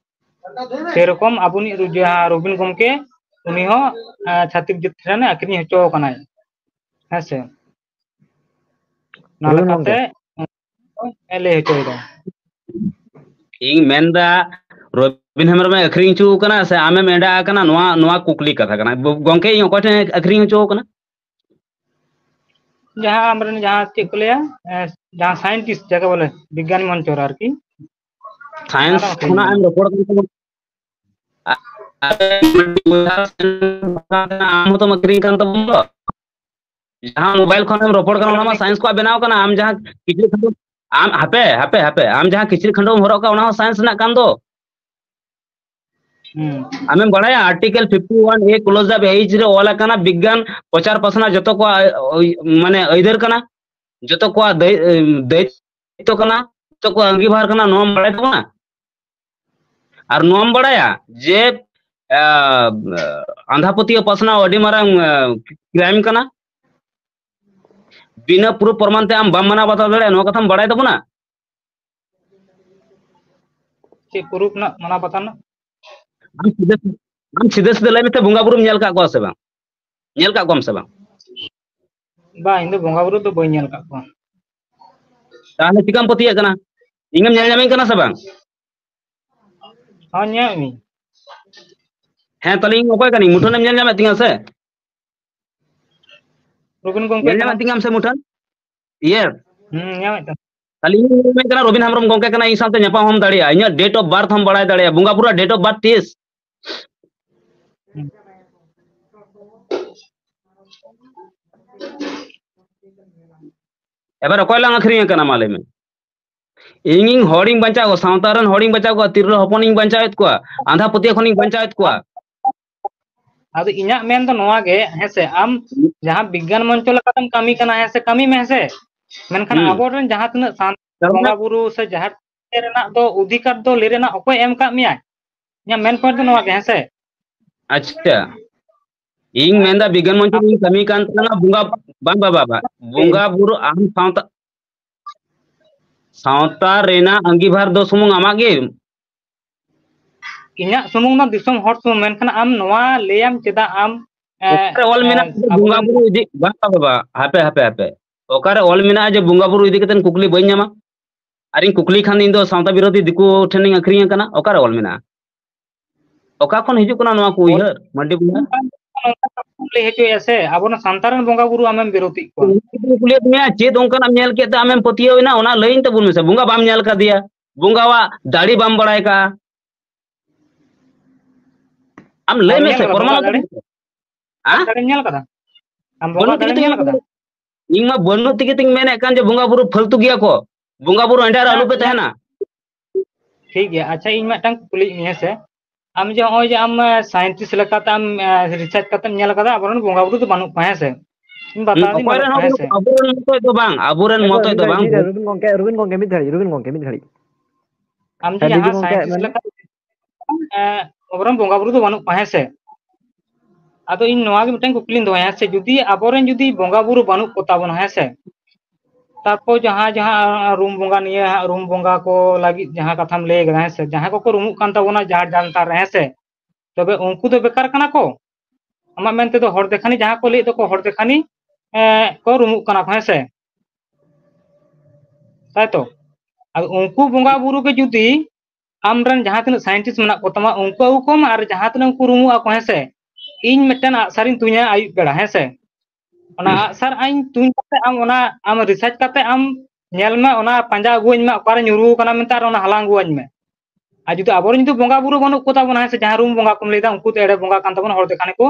ᱥᱮᱨᱚᱠᱚᱢ ᱟᱵᱚᱱᱤᱡ ᱨᱩ-, ᱡᱟᱦᱟᱸ ᱨᱚᱵᱤᱱ ᱜᱚᱢᱠᱮ, ᱩᱱᱤ ᱦᱚᱸ, ᱮ, ᱪᱷᱟᱹᱛᱤᱠ ᱡᱟᱹᱛ ᱴᱷᱮᱱ ᱟᱹᱠᱷᱨᱤᱧ ᱦᱚᱪᱚ ᱟᱠᱟᱱᱟᱭ, ᱦᱮᱸ ᱥᱮ᱾ ᱚᱱᱟ ᱨᱚᱵᱤᱱ ᱞᱮᱠᱟᱛᱮ, ᱜᱚᱢᱠᱮ? ᱮ, ᱞᱟᱹᱭ ᱦᱚᱪᱚᱭᱮᱫᱟ᱾ ᱤᱧ ᱢᱮᱱᱫᱟ, ᱨᱚᱵᱤᱱ ᱦᱮᱢᱵᱨᱚᱢᱮ ᱟᱹᱠᱷᱨᱤᱧ ᱦᱚᱪᱚ ᱟᱠᱟᱱᱟ ᱥᱮ ᱟᱢᱮᱢ ᱮᱸᱰᱟ ᱟᱠᱟᱱᱟ? ᱱᱚᱣᱟ, ᱱᱚᱣᱟ ᱠᱩᱠᱞᱤ ᱠᱟᱛᱷᱟ ᱠᱟᱱᱟ᱾ ᱜᱚ-, ᱜᱚᱢᱠᱮ, ᱤᱧ ᱚᱠᱚᱭ ᱴᱷᱮᱱ ᱟᱹᱠᱷᱨᱤᱧ ᱦᱚᱪᱚ ᱟᱠᱟᱱᱟ? ᱡᱟᱦᱟᱸ ᱟᱢᱨᱮᱱ ᱡᱟᱦᱟᱸ ᱪᱮᱫ ᱠᱚ ᱞᱟᱹᱭᱟ, ᱮ, ᱡᱟᱦᱟᱸ scientist ᱡᱟᱠᱮ ᱵᱚᱞᱮ, ᱵᱤᱜᱽᱜᱟᱱᱤ ᱢᱚᱱᱪᱚ ᱨᱮ ᱟᱨᱠᱤ᱾ Science ᱚᱱᱟᱨᱮᱢ ᱟᱹᱠᱷᱨᱤᱧ ᱠᱷᱚᱱᱟᱜ ᱠᱟᱱᱟ᱾ ᱮᱢ ᱨᱚᱯᱚᱲ ᱠᱟᱱ ᱛᱟᱵᱚᱱᱟ᱾ ᱟ-, ᱟ-, ᱟᱢ ᱦᱚᱸᱛᱚᱢ ᱟᱹᱠᱷᱨᱤᱧ ᱠᱟᱱ ᱛᱟᱵᱚᱱ ᱫᱚ᱾ ᱡᱟᱦᱟᱸ mobile ᱠᱷᱚᱱᱮᱢ ᱨᱚᱯᱚᱲ ᱠᱟᱱᱟ, ᱚᱱᱟ ᱢᱟ science ᱠᱚᱣᱟᱜ ᱵᱮᱱᱟᱣ ᱠᱟᱱᱟ᱾ ᱟᱢ ᱡᱟᱦᱟᱸ ᱠᱤᱪᱨᱤᱡ ᱠᱷᱟᱹᱰᱩ, ᱟᱢ, ᱦᱟᱯᱮ, ᱦᱟᱯᱮ, ᱦᱟᱯᱮ, ᱟᱢ ᱡᱟᱦᱟᱸ ᱠᱤᱪᱨᱤᱡ ᱠᱷᱟᱹᱰᱩᱢ ᱦᱚᱨᱚᱜ ᱠᱟᱜᱼᱟ, ᱚᱱᱟ ᱦᱚᱸ science ᱨᱮᱱᱟᱜ ᱠᱟᱱ ᱫᱚ᱾ ᱦᱩᱸ᱾ ᱟᱢᱮᱢ ᱵᱟᱲᱟᱭᱟ, article fifty one A close up H ᱨᱮ ᱚᱞ ᱟᱠᱟᱱᱟ, ᱵᱤᱜᱽᱜᱟᱱ ᱯᱨᱚᱪᱟᱨ ᱯᱟᱥᱱᱟᱣ ᱡᱚᱛᱚ ᱠᱚᱣᱟᱜ, ᱳᱭ, ᱢᱟᱱᱮ, ᱟᱹᱭᱫᱟᱹᱨ ᱠᱟᱱᱟ, ᱡᱚᱛᱚ ᱠᱚᱣᱟᱜ ᱫᱟᱹᱭ-, ᱫᱟᱭᱤᱛᱛᱚ ᱠᱟᱱᱟ, ᱡᱚᱛᱚ ᱠᱚᱣᱟᱜ ᱟᱸᱜᱤᱵᱷᱟᱨ ᱠᱟᱱᱟ, ᱱᱚᱣᱟᱢ ᱵᱟᱲᱟᱭ ᱛᱟᱵᱚᱱᱟ? ᱟᱨ ᱱᱚᱣᱟᱢ ᱵᱟᱲᱟᱭᱟ ᱡᱮ, ᱟ, ᱟᱸᱫᱷᱟ ᱯᱟᱹᱛᱭᱟᱹᱣ ᱯᱟᱥᱱᱟᱣ ᱟᱹᱰᱤ ᱢᱟᱨᱟᱝ, ᱟ, crime ᱠᱟᱱᱟ? ᱵᱤᱱᱟᱹ proof ᱯᱨᱚᱢᱟᱱ ᱛᱮ ᱟᱢ ᱵᱟᱢ ᱢᱟᱱᱟᱣ ᱵᱟᱛᱟᱣ ᱫᱟᱲᱮᱭᱟᱜᱼᱟ, ᱱᱚᱣᱟ ᱠᱟᱛᱷᱟᱢ ᱵᱟᱲᱟᱭ ᱛᱟᱵᱚᱱᱟ? ᱪᱮᱫ proof ᱨᱮᱱᱟᱜ ᱢᱟᱱᱟᱣ ᱵᱟᱛᱟᱣ ᱨᱮᱱᱟᱜ? ᱟᱢ ᱥᱤᱫᱷᱟᱹ, ᱟᱢ ᱥᱤᱫᱷᱟᱹ ᱥᱤᱫᱷᱟᱹ ᱞᱟᱹᱭ ᱢᱮᱥᱮ, ᱵᱚᱸᱜᱟ ᱵᱩᱨᱩᱢ ᱧᱮᱞ ᱠᱟᱜ ᱠᱚᱣᱟ ᱥᱮ ᱵᱟᱝ? ᱧᱮᱞ ᱠᱟᱜ ᱠᱚᱣᱟᱢ ᱥᱮ ᱵᱟᱝ? ᱵᱟᱝ, ᱤᱧ ᱫᱚ ᱵᱚᱸᱜᱟ ᱵᱩᱨᱩ ᱫᱚ ᱵᱟᱹᱧ ᱧᱮᱞ ᱠᱟᱜ ᱠᱚᱣᱟ᱾ ᱛᱟᱦᱞᱮ ᱪᱤᱠᱟᱢ ᱯᱟᱹᱛᱭᱟᱹᱜ ᱠᱟᱱᱟ? ᱤᱧᱮᱢ ᱧᱮᱞ ᱧᱟᱢᱤᱧ ᱠᱟᱱᱟ ᱥᱮ ᱵᱟᱝ? ᱦᱚᱸ, ᱧᱮᱞ ᱢᱤᱭᱟᱹᱧ᱾ ᱦᱮᱸ, ᱛᱟᱦᱞᱮ ᱤᱧ ᱚᱠᱚᱭ ᱠᱟᱹᱱᱟᱹᱧ? ᱢᱩᱴᱷᱟᱹᱱᱮᱢ ᱧᱮᱞ ᱧᱟᱢᱮᱫ ᱛᱤᱧᱟ ᱥᱮ? ᱨᱚᱵᱤᱱ ᱜᱚᱢᱠᱮ ᱧᱮᱞ ᱠᱟᱱᱟ᱾ ᱧᱟᱢᱮᱫ ᱛᱤᱧᱟᱢ ᱥᱮ ᱢᱩᱴᱷᱟᱹᱱ? Yes᱾ ᱦᱩᱸ, ᱧᱟᱢᱮᱫ ᱛᱟᱢ᱾ ᱛᱟᱦᱞᱮ ᱤᱧ ᱢᱮᱱ ᱠᱟᱱᱟ, ᱨᱚᱵᱤᱱ ᱦᱮᱢᱵᱨᱚᱢ ᱜᱚᱝᱠᱮ ᱠᱟᱱᱟ, ᱤᱧ ᱥᱟᱶᱛᱮ ᱧᱟᱯᱟᱢ ᱦᱚᱸᱢ ᱫᱟᱲᱮᱭᱟᱜᱼᱟ, ᱤᱧᱟᱹᱜ date of birth ᱦᱚᱸᱢ ᱵᱟᱲᱟᱭ ᱫᱟᱲᱮᱭᱟᱜᱼᱟ, ᱵᱚᱸᱜᱟ ᱵᱩᱨᱩᱣᱟᱜ date of birth ᱛᱤᱥ? ᱮᱵᱟᱨ ᱚᱠᱚᱭ ᱞᱟᱝ ᱟᱹᱠᱷᱨᱤᱧ ᱟᱠᱟᱱᱟ, ᱢᱟ ᱞᱟᱹᱭ ᱢᱮ? ᱤᱧ, ᱤᱧ ᱦᱚᱲᱤᱧ ᱵᱟᱧᱪᱟᱣ ᱠᱚᱣᱟ, ᱥᱟᱶᱛᱟ ᱨᱮᱱ ᱦᱚᱲᱤᱧ ᱵᱟᱧᱪᱟᱣ ᱠᱚᱣᱟ, ᱛᱤᱨᱞᱟᱹ ᱦᱚᱯᱚᱱᱤᱧ ᱵᱟᱧᱪᱟᱣᱮᱫ ᱠᱚᱣᱟ, ᱟᱸᱫᱷᱟ ᱯᱟᱹᱛᱭᱟᱹᱣ ᱠᱷᱚᱱᱤᱧ ᱵᱟᱧᱪᱟᱣᱮᱫ ᱠᱚᱣᱟ᱾ ᱟᱫᱚ ᱤᱧᱟᱹᱜ ᱢᱮᱱ ᱫᱚ ᱱᱚᱣᱟ ᱜᱮ, ᱦᱮᱸ ᱥᱮ, ᱟᱢ ᱡᱟᱦᱟᱸ ᱵᱤᱜᱽᱜᱟᱱ ᱢᱚᱧᱪᱚ ᱞᱮᱠᱟᱛᱮᱢ ᱠᱟᱹᱢᱤ ᱠᱟᱱᱟ, ᱦᱮᱸ ᱥᱮ, ᱠᱟᱹᱢᱤ ᱢᱮ, ᱦᱮᱸ ᱥᱮ, ᱢᱮᱱᱠᱷᱟᱱ ᱦᱩᱸ᱾ ᱟᱵᱚᱨᱮᱱ ᱡᱟᱦᱟᱸ ᱛᱤᱱᱟᱹᱜ ᱥᱟᱱᱛᱟᱲ ᱛᱟᱨᱢᱟᱱᱮ ᱵᱚᱸᱜᱟ ᱵᱩᱨᱩ ᱥᱮ ᱡᱟᱦᱮᱨ ᱨᱮᱱᱟᱜ ᱫᱚ ᱚᱫᱷᱤᱠᱟᱨ ᱫᱚ ᱞᱟᱹᱭ ᱨᱮᱱᱟᱜ ᱚᱠᱚᱭ ᱮᱢ ᱠᱟᱜ ᱢᱮᱭᱟᱭ? ᱤᱧᱟᱹᱜ ᱢᱮᱱ point ᱫᱚ ᱱᱚᱣᱟ ᱜᱮ, ᱦᱮᱸ ᱥᱮ? ᱟᱪᱪᱷᱟ, ᱤᱧ ᱢᱮᱱᱫᱟ ᱵᱤᱜᱽᱜᱟᱱ ᱢᱚᱧᱪᱚ ᱨᱤᱧ ᱠᱟᱹᱢᱤ ᱠᱟᱱ ᱛᱟᱞᱟᱝᱟ, ᱵᱚᱸᱜᱟ, ᱵᱟᱝ ᱵᱟᱵᱟ, ᱵᱟᱝ, ᱵᱚᱸᱜᱟ ᱵᱩᱨᱩ ᱟᱢ ᱥᱟᱶᱛᱟ, ᱥᱟᱶᱛᱟ ᱨᱮᱱᱟᱜ ᱟᱸᱜᱤᱵᱷᱟᱨ ᱫᱚ ᱥᱩᱢᱩᱝ ᱟᱢᱟᱜ ᱜᱮ? ᱤᱧᱟᱹᱜ ᱥᱩᱢᱩᱝ ᱫᱚ ᱫᱤᱥᱚᱢ ᱦᱚᱲ ᱥᱩᱢᱩᱝ, ᱢᱮᱱᱠᱷᱟᱱ ᱟᱢ ᱱᱚᱣᱟ ᱞᱟᱹᱭᱟᱢ ᱪᱮᱫᱟᱜ ᱟᱢ, ᱮ, ᱚᱠᱟᱨᱮ ᱚᱞ ᱮ, ᱢᱮᱱᱟᱜᱼᱟ ᱡᱮ ᱵᱚᱸᱜᱟ ᱟᱵᱚᱨᱮᱱ ᱵᱩᱨᱩ ᱤᱫᱤ, ᱵᱟᱝ ᱵᱟᱵᱟ, ᱦᱟᱯᱮ, ᱦᱟᱯᱮ, ᱦᱟᱯᱮ, ᱚᱠᱟᱨᱮ ᱚᱞ ᱢᱮᱱᱟᱜᱼᱟ ᱡᱮ ᱵᱚᱸᱜᱟ ᱵᱩᱨᱩ ᱤᱫᱤ ᱠᱟᱛᱮ ᱠᱩᱠᱞᱤ ᱵᱟᱹᱧ ᱧᱟᱢᱟ? ᱟᱨᱤᱧ ᱠᱩᱠᱞᱤ ᱠᱷᱟᱱ ᱤᱧ ᱫᱚ ᱥᱟᱶᱛᱟ ᱵᱤᱨᱳᱫᱷᱤ ᱫᱤᱠᱩ ᱴᱷᱮᱱᱤᱧ ᱟᱹᱠᱷᱨᱤᱧ ᱟᱠᱟᱱᱟ? ᱚᱠᱟᱨᱮ ᱚᱞ ᱢᱮᱱᱟᱜᱼᱟ? ᱚᱠᱟ ᱠᱷᱚᱱ ᱦᱤᱡᱩᱜ ᱠᱟᱱᱟ ᱱᱚᱣᱟ ᱠᱚ ᱩᱭᱦᱟᱹᱨ, ᱢᱟᱹᱱᱰᱤ ᱵᱚᱸᱜᱟ? ᱞᱟᱹᱭ ᱦᱚᱪᱚᱭᱮᱫᱼᱟ ᱥᱮ, ᱟᱵᱚᱨᱮᱱ ᱥᱟᱱᱛᱟᱲ ᱨᱮᱱ ᱵᱚᱸᱜᱟ ᱵᱩᱨᱩ ᱟᱢᱮᱢ ᱵᱤᱨᱳᱫᱷᱤᱜ ᱠᱚᱣᱟ᱾ ᱩᱱᱤ ᱠᱩᱞᱤᱭᱮᱫ ᱢᱮᱭᱟ, ᱪᱮᱫ ᱚᱱᱠᱟᱱᱟᱜ ᱧᱮᱞ ᱠᱮᱫ ᱛᱮ ᱟᱢᱮᱢ ᱯᱟᱹᱛᱭᱟᱹᱣ ᱮᱱᱟ, ᱚᱱᱟ ᱞᱟᱹᱭᱟᱹᱧ ᱛᱟᱵᱚᱱ ᱢᱮᱥᱮ᱾ ᱵᱚᱸᱜᱟ ᱵᱟᱢ ᱧᱮᱞ ᱠᱟᱫᱮᱭᱟ, ᱵᱚᱸᱜᱟᱣᱟᱜ ᱫᱟᱲᱮ ᱵᱟᱢ ᱵᱟᱲᱟᱭ ᱠᱟᱜᱼᱟ, ᱟᱢ ᱞᱟᱹᱭ ᱵᱟᱢ ᱧᱮᱞ ᱢᱮᱥᱮ, ᱠᱟᱫᱟ ᱯᱨᱚᱢᱟᱱ ᱵᱚᱸᱜᱟᱣᱟᱜ ᱫᱟᱲᱮ? ᱟᱹᱜᱩ ᱢᱮᱥᱮ᱾ ᱦᱮᱸ? ᱫᱟᱲᱮᱢ ᱧᱮᱞ ᱠᱟᱫᱟ? ᱟᱢ ᱵᱟᱹᱱᱩᱜ ᱵᱚᱸᱜᱟᱣᱟᱜ ᱛᱮᱜᱮ ᱫᱟᱲᱮᱢ ᱛᱤᱧ, ᱧᱮᱞ ᱠᱟᱫᱟ? ᱤᱧ ᱢᱟ ᱵᱟᱹᱱᱩᱜ ᱛᱮᱜᱮ ᱛᱤᱧ ᱢᱮᱱᱮᱫ ᱠᱟᱱ ᱡᱮ ᱵᱚᱸᱜᱟ ᱵᱩᱨᱩ ᱯᱷᱟᱹᱞᱛᱩ ᱜᱮᱭᱟ ᱠᱚ, ᱵᱚᱸᱜᱟ ᱵᱩᱨᱩ ᱮᱸᱰᱮ ᱟᱨ ᱟᱞᱚ ᱯᱮ ᱛᱟᱦᱮᱱᱟ᱾ ᱴᱷᱤᱠ ᱜᱮᱭᱟ, ᱟᱪᱪᱷᱟ, ᱤᱧ ᱢᱤᱫᱴᱟᱝ ᱠᱩᱠᱞᱤᱭᱮᱫ ᱢᱮᱭᱟ, ᱦᱮᱸ ᱥᱮ, ᱟᱢ ᱡᱮ ᱱᱚᱜᱼᱚᱭ ᱡᱮ ᱟᱢ, ᱮ, scientist ᱞᱮᱠᱟᱛᱮ ᱟᱢ, ᱮ, research ᱠᱟᱛᱮᱢ ᱧᱮᱞ ᱠᱟᱫᱟ, ᱟᱵᱚᱨᱮᱱ ᱵᱚᱸᱜᱟ ᱵᱩᱨᱩ ᱫᱚ ᱵᱟᱹᱱᱩᱜ ᱠᱚᱣᱟ, ᱦᱮᱸ ᱥᱮ? ᱤᱧ ᱵᱟᱛᱟᱣ ᱫᱤᱧ ᱚᱠᱚᱭ ᱵᱟᱹᱱᱩᱜ ᱨᱮᱱ ᱠᱚᱣᱟ, ᱦᱚᱸ ᱦᱮᱸ ᱵᱟᱹᱱᱩᱜ ᱥᱮ? ᱠᱚᱣᱟ, ᱟᱵᱚᱨᱮᱱ ᱢᱚᱛᱚᱡ ᱫᱚ ᱵᱟᱝ, ᱟᱵᱚᱨᱮᱱ ᱢᱤᱫ ᱢᱚᱛᱚᱡ ᱫᱚ ᱜᱷᱟᱹᱲᱤᱡ, ᱵᱟᱝ᱾ ᱢᱤᱫ ᱜᱷᱟᱹᱲᱤᱡ, ᱨᱩᱵᱤᱱ ᱜᱚᱝᱠᱮ, ᱨᱩᱵᱤᱱ ᱜᱚᱝᱠᱮ, ᱢᱤᱫ ᱜᱷᱟᱹᱲᱤᱡ, ᱨᱩᱵᱤᱱ ᱜᱚᱝᱠᱮ, ᱢᱤᱫ ᱜᱷᱟᱹᱲᱤᱡ᱾ ᱦᱮᱸ, ᱟᱪᱪᱷᱟ, ᱡᱩᱫᱤ ᱡᱟᱦᱟᱸ ᱜᱚᱝᱠᱮ scientist ᱢᱮᱱ- ᱞᱮᱠᱟᱛᱮ, ᱮ, ᱟᱵᱚᱨᱮᱱ ᱵᱚᱸᱜᱟ ᱵᱩᱨᱩ ᱫᱚ ᱵᱟᱹᱱᱩᱜ ᱠᱚᱣᱟ, ᱦᱮᱸ ᱥᱮ? ᱟᱫᱚ ᱤᱧ ᱱᱚᱣᱟ ᱜᱮ ᱢᱤᱫᱴᱟᱝ ᱠᱩᱠᱞᱤᱧ ᱫᱚᱦᱚᱭᱟ, ᱦᱮᱸ ᱥᱮ, ᱡᱩᱫᱤ ᱟᱵᱚᱨᱮᱱ ᱡᱩᱫᱤ ᱵᱚᱸᱜᱟ ᱵᱩᱨᱩ ᱵᱟᱹᱱᱩᱜ ᱠᱚ ᱛᱟᱵᱚᱱᱟ, ᱦᱮᱸ ᱥᱮ, ᱛᱟᱨᱯᱚᱨ ᱡᱟᱦᱟᱸ, ᱡᱟᱦᱟᱸ ᱨᱩᱢ ᱵᱚᱸᱜᱟ ᱱᱤᱭᱟᱹ ᱦᱟᱸᱜ, ᱨᱩᱢ ᱵᱚᱸᱜᱟ ᱠᱚ ᱞᱟᱹᱜᱤᱫ ᱡᱟᱦᱟᱸ ᱠᱟᱛᱷᱟᱢ ᱞᱟᱹᱭ ᱠᱟᱫᱟ, ᱦᱮᱸ ᱥᱮ, ᱡᱟᱦᱟᱸᱭ ᱠᱚᱠᱚ ᱨᱩᱢᱩᱜ ᱠᱟᱱ ᱛᱟᱵᱚᱱᱟ ᱡᱟᱦᱮᱨ ᱡᱟᱱᱛᱷᱟᱲ ᱨᱮ, ᱦᱮᱸ ᱥᱮ, ᱛᱚᱵᱮ ᱩᱱᱠᱩ ᱫᱚ ᱵᱮᱠᱟᱨ ᱠᱟᱱᱟ ᱠᱚ? ᱟᱢᱟᱜ ᱢᱮᱱ ᱛᱮᱫᱚ ᱦᱚᱲ ᱫᱮᱠᱷᱟᱱᱤ ᱡᱟᱦᱟᱸ ᱠᱚ ᱞᱟᱹᱭᱮᱫ ᱫᱚᱠᱚ ᱦᱚᱲ ᱫᱮᱠᱷᱟᱱᱤ, ᱮᱸ, ᱠᱚ ᱨᱩᱢᱩᱜ ᱠᱟᱱᱟ ᱠᱚ, ᱦᱮᱸ ᱥᱮ? ᱛᱟᱭ ᱛᱚ? ᱟᱫᱚ ᱩᱱᱠᱩ ᱵᱚᱸᱜᱟ ᱵᱩᱨᱩ ᱜᱮ ᱡᱩᱫᱤ ᱟᱢ ᱨᱮᱱ ᱡᱟᱦᱟᱸ ᱛᱤᱱᱟᱹᱜ scientist ᱢᱮᱱᱟᱜ ᱠᱚ ᱛᱟᱢᱟ, ᱩᱱᱠᱩ ᱟᱹᱜᱩ ᱠᱚᱢ, ᱟᱨ ᱡᱟᱦᱟᱸ ᱛᱤᱱᱟᱹᱜ ᱩᱱᱠᱩ ᱨᱩᱢᱩᱜ ᱟᱠᱚ, ᱦᱮᱸ ᱥᱮ, ᱤᱧ ᱢᱤᱫᱴᱮᱱ ᱟᱜᱼᱥᱟᱨᱤᱧ ᱛᱩᱧᱟ ᱟᱹᱭᱩᱵ ᱵᱮᱲᱟ, ᱦᱮᱸ ᱥᱮ, ᱚᱱᱟ ᱟᱜᱼᱥᱟᱨ ᱟᱹᱧ ᱛᱩᱧ ᱠᱟᱛᱮ ᱟᱢ ᱚᱱᱟ, ᱟᱢ research ᱠᱟᱛᱮ ᱟᱢ ᱧᱮᱞ ᱢᱮ, ᱚᱱᱟ ᱯᱟᱸᱡᱟ ᱟᱹᱜᱩᱣᱟᱹᱧ ᱢᱮ, ᱚᱠᱟᱨᱮ ᱧᱩᱨᱩ ᱟᱠᱟᱱᱟ ᱢᱮᱱᱛᱮ, ᱟᱨ ᱚᱱᱟ ᱦᱟᱞᱟᱝ ᱟᱹᱜᱩᱣᱟᱹᱧ ᱢᱮ᱾ ᱟᱨ ᱡᱩᱫᱤ ᱟᱵᱚᱨᱮᱱ ᱡᱩᱫᱤ ᱵᱚᱸᱜᱟ ᱵᱩᱨᱩ ᱵᱟᱹᱱᱩᱜ ᱠᱚ ᱛᱟᱵᱚᱱᱟ, ᱦᱮᱸ ᱥᱮ, ᱡᱟᱦᱟᱸ ᱨᱩᱢ ᱵᱚᱸᱜᱟ ᱠᱚᱢ ᱞᱟᱹᱭᱫᱟ, ᱩᱱᱠᱩ ᱫᱚ ᱮᱲᱮ ᱵᱚᱸᱜᱟ ᱠᱟᱱ ᱛᱟᱵᱚᱱᱟ, ᱦᱚᱲ ᱫᱮᱠᱷᱟᱱ ᱠᱚ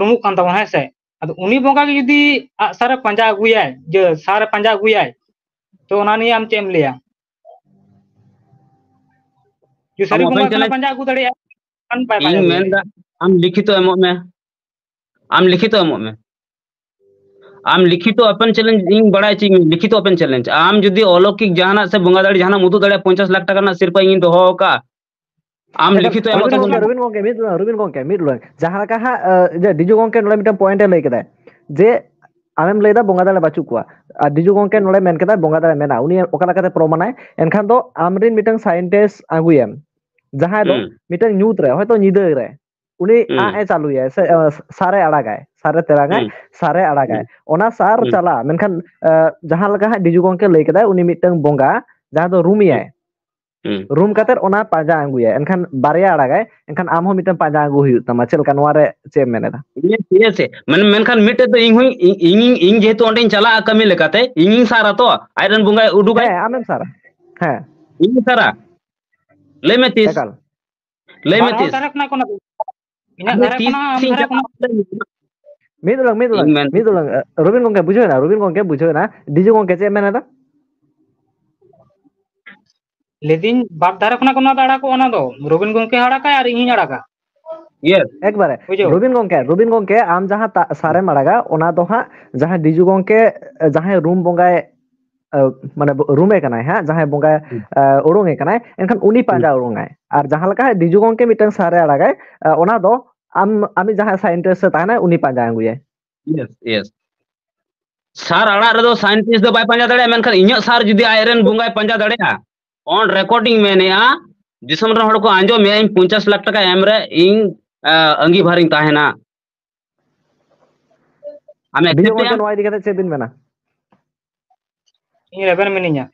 ᱨᱩᱢᱩᱜ ᱠᱟᱱ ᱛᱟᱵᱚᱱᱟ, ᱦᱮᱸ ᱥᱮ᱾ ᱟᱫᱚ ᱩᱱᱤ ᱵᱚᱸᱜᱟ ᱜᱮ ᱡᱩᱫᱤ ᱟᱜ ᱥᱟᱨᱮ ᱯᱟᱸᱡᱟ ᱟᱹᱜᱩᱭᱟᱭ, ᱡᱮ ᱥᱟᱨᱮ ᱯᱟᱸᱡᱟ ᱟᱹᱜᱩᱭᱟᱭ, ᱛᱚ ᱚᱱᱟ ᱱᱤᱭᱮ ᱟᱢ ᱪᱮᱫ ᱮᱢ ᱞᱟᱹᱭᱟ? ᱡᱮ ᱥᱟᱹᱨᱤ ᱟᱢ ᱵᱚᱸᱜᱟ open ᱠᱟᱱᱟ, challenge ᱯᱟᱸᱡᱟ ᱟᱹᱜᱩ ᱫᱟᱲᱮᱭᱟᱜᱼᱟ, ᱠᱷᱟᱱ ᱵᱟᱭ ᱯᱟᱸᱡᱟ ᱤᱧ ᱟᱹᱜᱩᱭᱟ᱾ ᱢᱮᱱᱫᱟ, ᱟᱢ ᱞᱤᱠᱷᱤᱛᱚ ᱮᱢᱚᱜ ᱢᱮ, ᱟᱢ ᱞᱤᱠᱷᱤᱛᱚ ᱮᱢᱚᱜ ᱢᱮ᱾ ᱟᱢ ᱞᱤᱠᱷᱤᱛᱚ open challenge, ᱤᱧ ᱵᱟᱲᱟᱭ ᱦᱚᱪᱚᱧ ᱢᱮ, ᱞᱤᱠᱷᱤᱛᱚ open challenge᱾ ᱟᱢ ᱡᱩᱫᱤ ᱚᱞᱚᱠᱤᱠ ᱡᱟᱦᱟᱱᱟᱜ ᱥᱮ ᱵᱚᱸᱜᱟ ᱫᱟᱲᱮ ᱡᱟᱦᱟᱱᱟᱜ ᱮᱢ ᱩᱫᱩᱜ ᱫᱟᱲᱮᱭᱟᱜᱼᱟ, ᱯᱚᱧᱪᱟᱥ ᱞᱟᱠᱷ ᱴᱟᱠᱟ ᱨᱮᱱᱟᱜ ᱥᱤᱨᱯᱟᱹ ᱤᱧ ᱫᱚᱦᱚ ᱟᱠᱟᱫᱼᱟ᱾ ᱟᱢ ᱮᱠᱟᱞ, ᱞᱤᱠᱷᱤᱛᱚ ᱮᱢᱚᱜ ᱨᱚᱵᱤᱱ ᱛᱟᱵᱚᱱ ᱜᱚᱝᱠᱮ, ᱢᱮ᱾ ᱨᱚᱵᱤᱱ ᱜᱚᱝᱠᱮ, ᱢᱤᱫ ᱞᱟᱝ, ᱨᱚᱵᱤᱱ ᱜᱚᱝᱠᱮ, ᱢᱤᱫ ᱞᱟᱝ᱾ ᱡᱟᱦᱟᱸ ᱞᱮᱠᱟ ᱦᱟᱸᱜ, ᱮ, ᱡᱮ ᱰᱤᱡᱩ ᱜᱚᱝᱠᱮ ᱱᱚᱰᱮ ᱢᱤᱫᱴᱟᱝ point ᱮ ᱞᱟᱹᱭ ᱠᱮᱫᱟᱭ, ᱡᱮ ᱟᱢᱮᱢ ᱞᱟᱹᱭᱫᱟ ᱵᱚᱸᱜᱟ ᱫᱟᱲᱮ ᱵᱟᱹᱪᱩᱜ ᱠᱚᱣᱟ, ᱟᱨ ᱰᱤᱡᱩ ᱜᱚᱝᱠᱮ ᱱᱚᱰᱮ ᱢᱮᱱ ᱠᱮᱫᱟᱭ ᱵᱚᱸᱜᱟ ᱫᱟᱲᱮ ᱢᱮᱱᱟᱜᱼᱟ᱾ ᱩᱱᱤ ᱚᱠᱟ ᱞᱮᱠᱟᱛᱮ ᱯᱨᱚᱢᱟᱱᱟᱭ? ᱮᱱᱠᱷᱟᱱ ᱫᱚ ᱟᱢᱨᱮᱱ ᱢᱤᱫᱴᱟᱝ scientist ᱟᱹᱜᱩᱭᱮᱢ, ᱡᱟᱦᱟᱸᱭ ᱫᱚ ᱦᱩᱸ᱾ ᱢᱤᱫᱴᱟᱝ ᱧᱩᱛ ᱨᱮ, ᱦᱚᱭᱛᱳ ᱧᱤᱫᱟᱹ ᱨᱮ, ᱩᱱᱤ ᱦᱩᱸ᱾ ᱟᱜ ᱮ ᱪᱟᱹᱞᱩᱭᱟᱭ, ᱥᱮ, ᱮ, ᱥᱟᱨᱮ ᱟᱲᱟᱜᱟᱭ, ᱥᱟᱨᱮ ᱛᱮᱨᱟᱝᱟᱭ, ᱦᱩᱸ᱾ ᱥᱟᱨᱮ ᱟᱲᱟᱜᱟᱭ᱾ ᱦᱩᱸ᱾ ᱚᱱᱟ ᱥᱟᱨ ᱦᱩᱸ᱾ ᱪᱟᱞᱟᱜᱼᱟ, ᱢᱮᱱᱠᱷᱟᱱ, ᱮ, ᱡᱟᱦᱟᱸ ᱞᱮᱠᱟ ᱦᱟᱸᱜ ᱰᱤᱡᱩ ᱜᱚᱝᱠᱮ ᱞᱟᱹᱭ ᱠᱮᱫᱟᱭ, ᱩᱱᱤ ᱢᱤᱫᱴᱟᱝ ᱵᱚᱸᱜᱟ, ᱡᱟᱦᱟᱸ ᱫᱚ ᱨᱩᱢᱮᱭᱟᱭ, ᱦᱩᱸ᱾ ᱨᱩᱢ ᱠᱟᱛᱮᱫ ᱚᱱᱟ ᱯᱟᱸᱡᱟ ᱟᱹᱜᱩᱭᱟᱭ, ᱮᱱᱠᱷᱟᱱ ᱵᱟᱨᱭᱟ ᱟᱲᱟᱜᱟᱭ, ᱮᱱᱠᱷᱟᱱ ᱟᱢ ᱦᱚᱸ ᱢᱤᱫᱴᱟᱝ ᱯᱟᱸᱡᱟ ᱟᱹᱜᱩ ᱦᱩᱭᱩᱜ ᱛᱟᱢᱟ᱾ ᱪᱮᱫ ᱞᱮᱠᱟ, ᱱᱚᱣᱟ ᱨᱮ ᱪᱮᱫ ᱮᱢ ᱢᱮᱱ ᱮᱫᱟ? ᱤᱭᱟᱹ, ᱤᱭᱟᱹ ᱥᱮ, ᱢᱮᱱ-, ᱢᱮᱱᱠᱷᱟᱱ ᱢᱤᱫᱴᱮᱡ ᱫᱚ ᱤᱧ ᱦᱚᱸᱧ, ᱤᱧ, ᱤᱧ, ᱤᱧ ᱡᱮᱦᱮᱛᱩ ᱚᱸᱰᱮᱧ ᱪᱟᱞᱟᱜᱼᱟ ᱠᱟᱹᱢᱤ ᱞᱮᱠᱟᱛᱮ, ᱤᱧᱤᱧ ᱥᱟᱨᱟ ᱛᱚ, ᱟᱡᱨᱮᱱ ᱵᱚᱸᱜᱟᱭ ᱩᱰᱩᱠᱟᱭ᱾ ᱦᱮᱸ, ᱟᱢᱮᱢ ᱥᱟᱨᱟ᱾ ᱦᱮᱸ᱾ ᱤᱧᱤᱧ ᱥᱟᱨᱟ᱾ ᱞᱟᱹᱭ ᱢᱮ ᱛᱤᱥ? ᱮᱠᱟᱞ᱾ ᱞᱟᱹᱭ ᱢᱮ ᱵᱟᱨ ᱦᱚᱲ ᱛᱤᱥ? ᱫᱷᱟᱨᱮ ᱠᱷᱚᱱᱟᱜ ᱠᱚᱱᱚ, ᱤᱧᱟᱹᱜ ᱟᱫᱚ ᱫᱷᱟᱨᱮ ᱛᱤᱥ ᱠᱷᱚᱱᱟᱜ, ᱟᱢ ᱤᱧ ᱫᱷᱟᱨᱮ ᱪᱟᱞᱟᱜᱼᱟ? ᱠᱷᱚᱱᱟᱜ᱾ ᱢᱤᱫ ᱞᱟᱝ, ᱢᱤᱫ ᱤᱧ ᱞᱟᱝ, ᱢᱮᱱ ᱢᱤᱫ ᱞᱟᱝ, ᱮ, ᱨᱚᱵᱤᱱ ᱜᱚᱝᱠᱮ ᱵᱩᱡᱷᱟᱹᱣ ᱮᱱᱟ, ᱨᱚᱵᱤᱱ ᱜᱚᱝᱠᱮ ᱵᱩᱡᱷᱟᱹᱣ ᱮᱱᱟ, ᱰᱤᱡᱩ ᱜᱚᱝᱠᱮ ᱪᱮᱫ ᱮ ᱢᱮᱱ ᱮᱫᱟ? ᱞᱟᱹᱭᱫᱟᱹᱧ ᱵᱟᱨ ᱫᱷᱟᱨᱮ ᱠᱷᱚᱱᱟᱜ ᱠᱚ ᱱᱚᱣᱟ ᱫᱚ ᱟᱲᱟᱜᱚᱜᱼᱟ, ᱚᱱᱟ ᱫᱚ ᱨᱚᱵᱤᱱ ᱜᱚᱝᱠᱮ ᱟᱲᱟᱜᱟᱭ ᱟᱨ ᱤᱧᱤᱧ ᱟᱲᱟᱜᱟ᱾ Yes᱾ ᱮᱠᱵᱟᱨᱮ᱾ ᱵᱩᱡᱷᱟᱹᱣ? ᱨᱚᱵᱤᱱ ᱜᱚᱝᱠᱮ, ᱨᱚᱵᱤᱱ ᱜᱚᱝᱠᱮ, ᱟᱢ ᱡᱟᱦᱟᱸ ᱛᱟ-, ᱥᱟᱨᱮᱢ ᱟᱲᱟᱜᱟ, ᱚᱱᱟ ᱫᱚ ᱦᱟᱸᱜ ᱡᱟᱦᱟᱸᱭ ᱰᱤᱡᱩ ᱜᱚᱝᱠᱮ, ᱡᱟᱦᱟᱸᱭ ᱨᱩᱢ ᱵᱚᱸᱜᱟᱭ, ᱮ, ᱢᱟᱱᱮ ᱵᱚ-, ᱨᱩᱢᱮ ᱠᱟᱱᱟᱭ ᱦᱟᱸᱜ, ᱡᱟᱦᱟᱸᱭ ᱵᱚᱸᱜᱟᱭ, ᱦᱩᱸ᱾ ᱮ, ᱩᱰᱩᱝᱮ ᱠᱟᱱᱟᱭ, ᱮᱱᱠᱷᱟᱱ ᱩᱱᱤ ᱦᱩᱸ᱾ ᱯᱟᱸᱡᱟ ᱩᱰᱩᱝᱟᱭ᱾ ᱟᱨ ᱡᱟᱦᱟᱸ ᱞᱮᱠᱟ ᱦᱟᱸᱜ ᱰᱤᱡᱩ ᱜᱚᱝᱠᱮ ᱢᱤᱫᱴᱟᱝ ᱥᱟᱨᱮ ᱟᱲᱟᱜᱟᱭ, ᱮ, ᱚᱱᱟ ᱫᱚ ᱟᱢ, ᱟᱢᱤᱡ ᱡᱟᱦᱟᱸᱭ scientist ᱮ ᱛᱟᱦᱮᱱᱟᱭ, ᱩᱱᱤ ᱯᱟᱸᱡᱟ ᱟᱹᱜᱩᱭᱟᱭ᱾ Yes, yes᱾ ᱥᱟᱨ ᱟᱲᱟᱜ ᱨᱮᱫᱚ scientist ᱫᱚ ᱵᱟᱭ ᱯᱟᱸᱡᱟ ᱫᱟᱲᱮᱭᱟᱜᱼᱟ, ᱢᱮᱱᱠᱷᱟᱱ ᱤᱧᱟᱹᱜ ᱥᱟᱨ ᱡᱩᱫᱤ ᱟᱡᱨᱮᱱ ᱵᱚᱸᱜᱟᱭ ᱯᱟᱸᱡᱟ ᱫᱟᱲᱮᱭᱟᱜᱼᱟ, on recording ᱢᱮᱱᱮᱜᱼᱟ, ᱫᱤᱥᱚᱢ ᱨᱮᱱ ᱦᱚᱲ ᱠᱚ ᱟᱸᱡᱚᱢᱮᱜᱼᱟ, ᱤᱧ ᱯᱚᱧᱪᱟᱥ ᱞᱟᱠᱷ ᱴᱟᱠᱟ ᱮᱢ ᱨᱮ ᱤᱧ, ᱟ, ᱟᱺᱜᱤᱵᱷᱟᱨᱤᱧ ᱛᱟᱦᱮᱱᱟ᱾ ᱟᱢ ᱰᱤᱡᱮ accept ᱜᱚᱝᱠᱮ, ᱮᱜᱼᱟ? ᱱᱚᱣᱟ ᱤᱫᱤ ᱠᱟᱛᱮ ᱪᱮᱫ ᱵᱤᱱ ᱢᱮᱱᱟ? ᱤᱧ ᱨᱮᱵᱮᱱ ᱢᱤᱱᱟᱹᱧᱟ᱾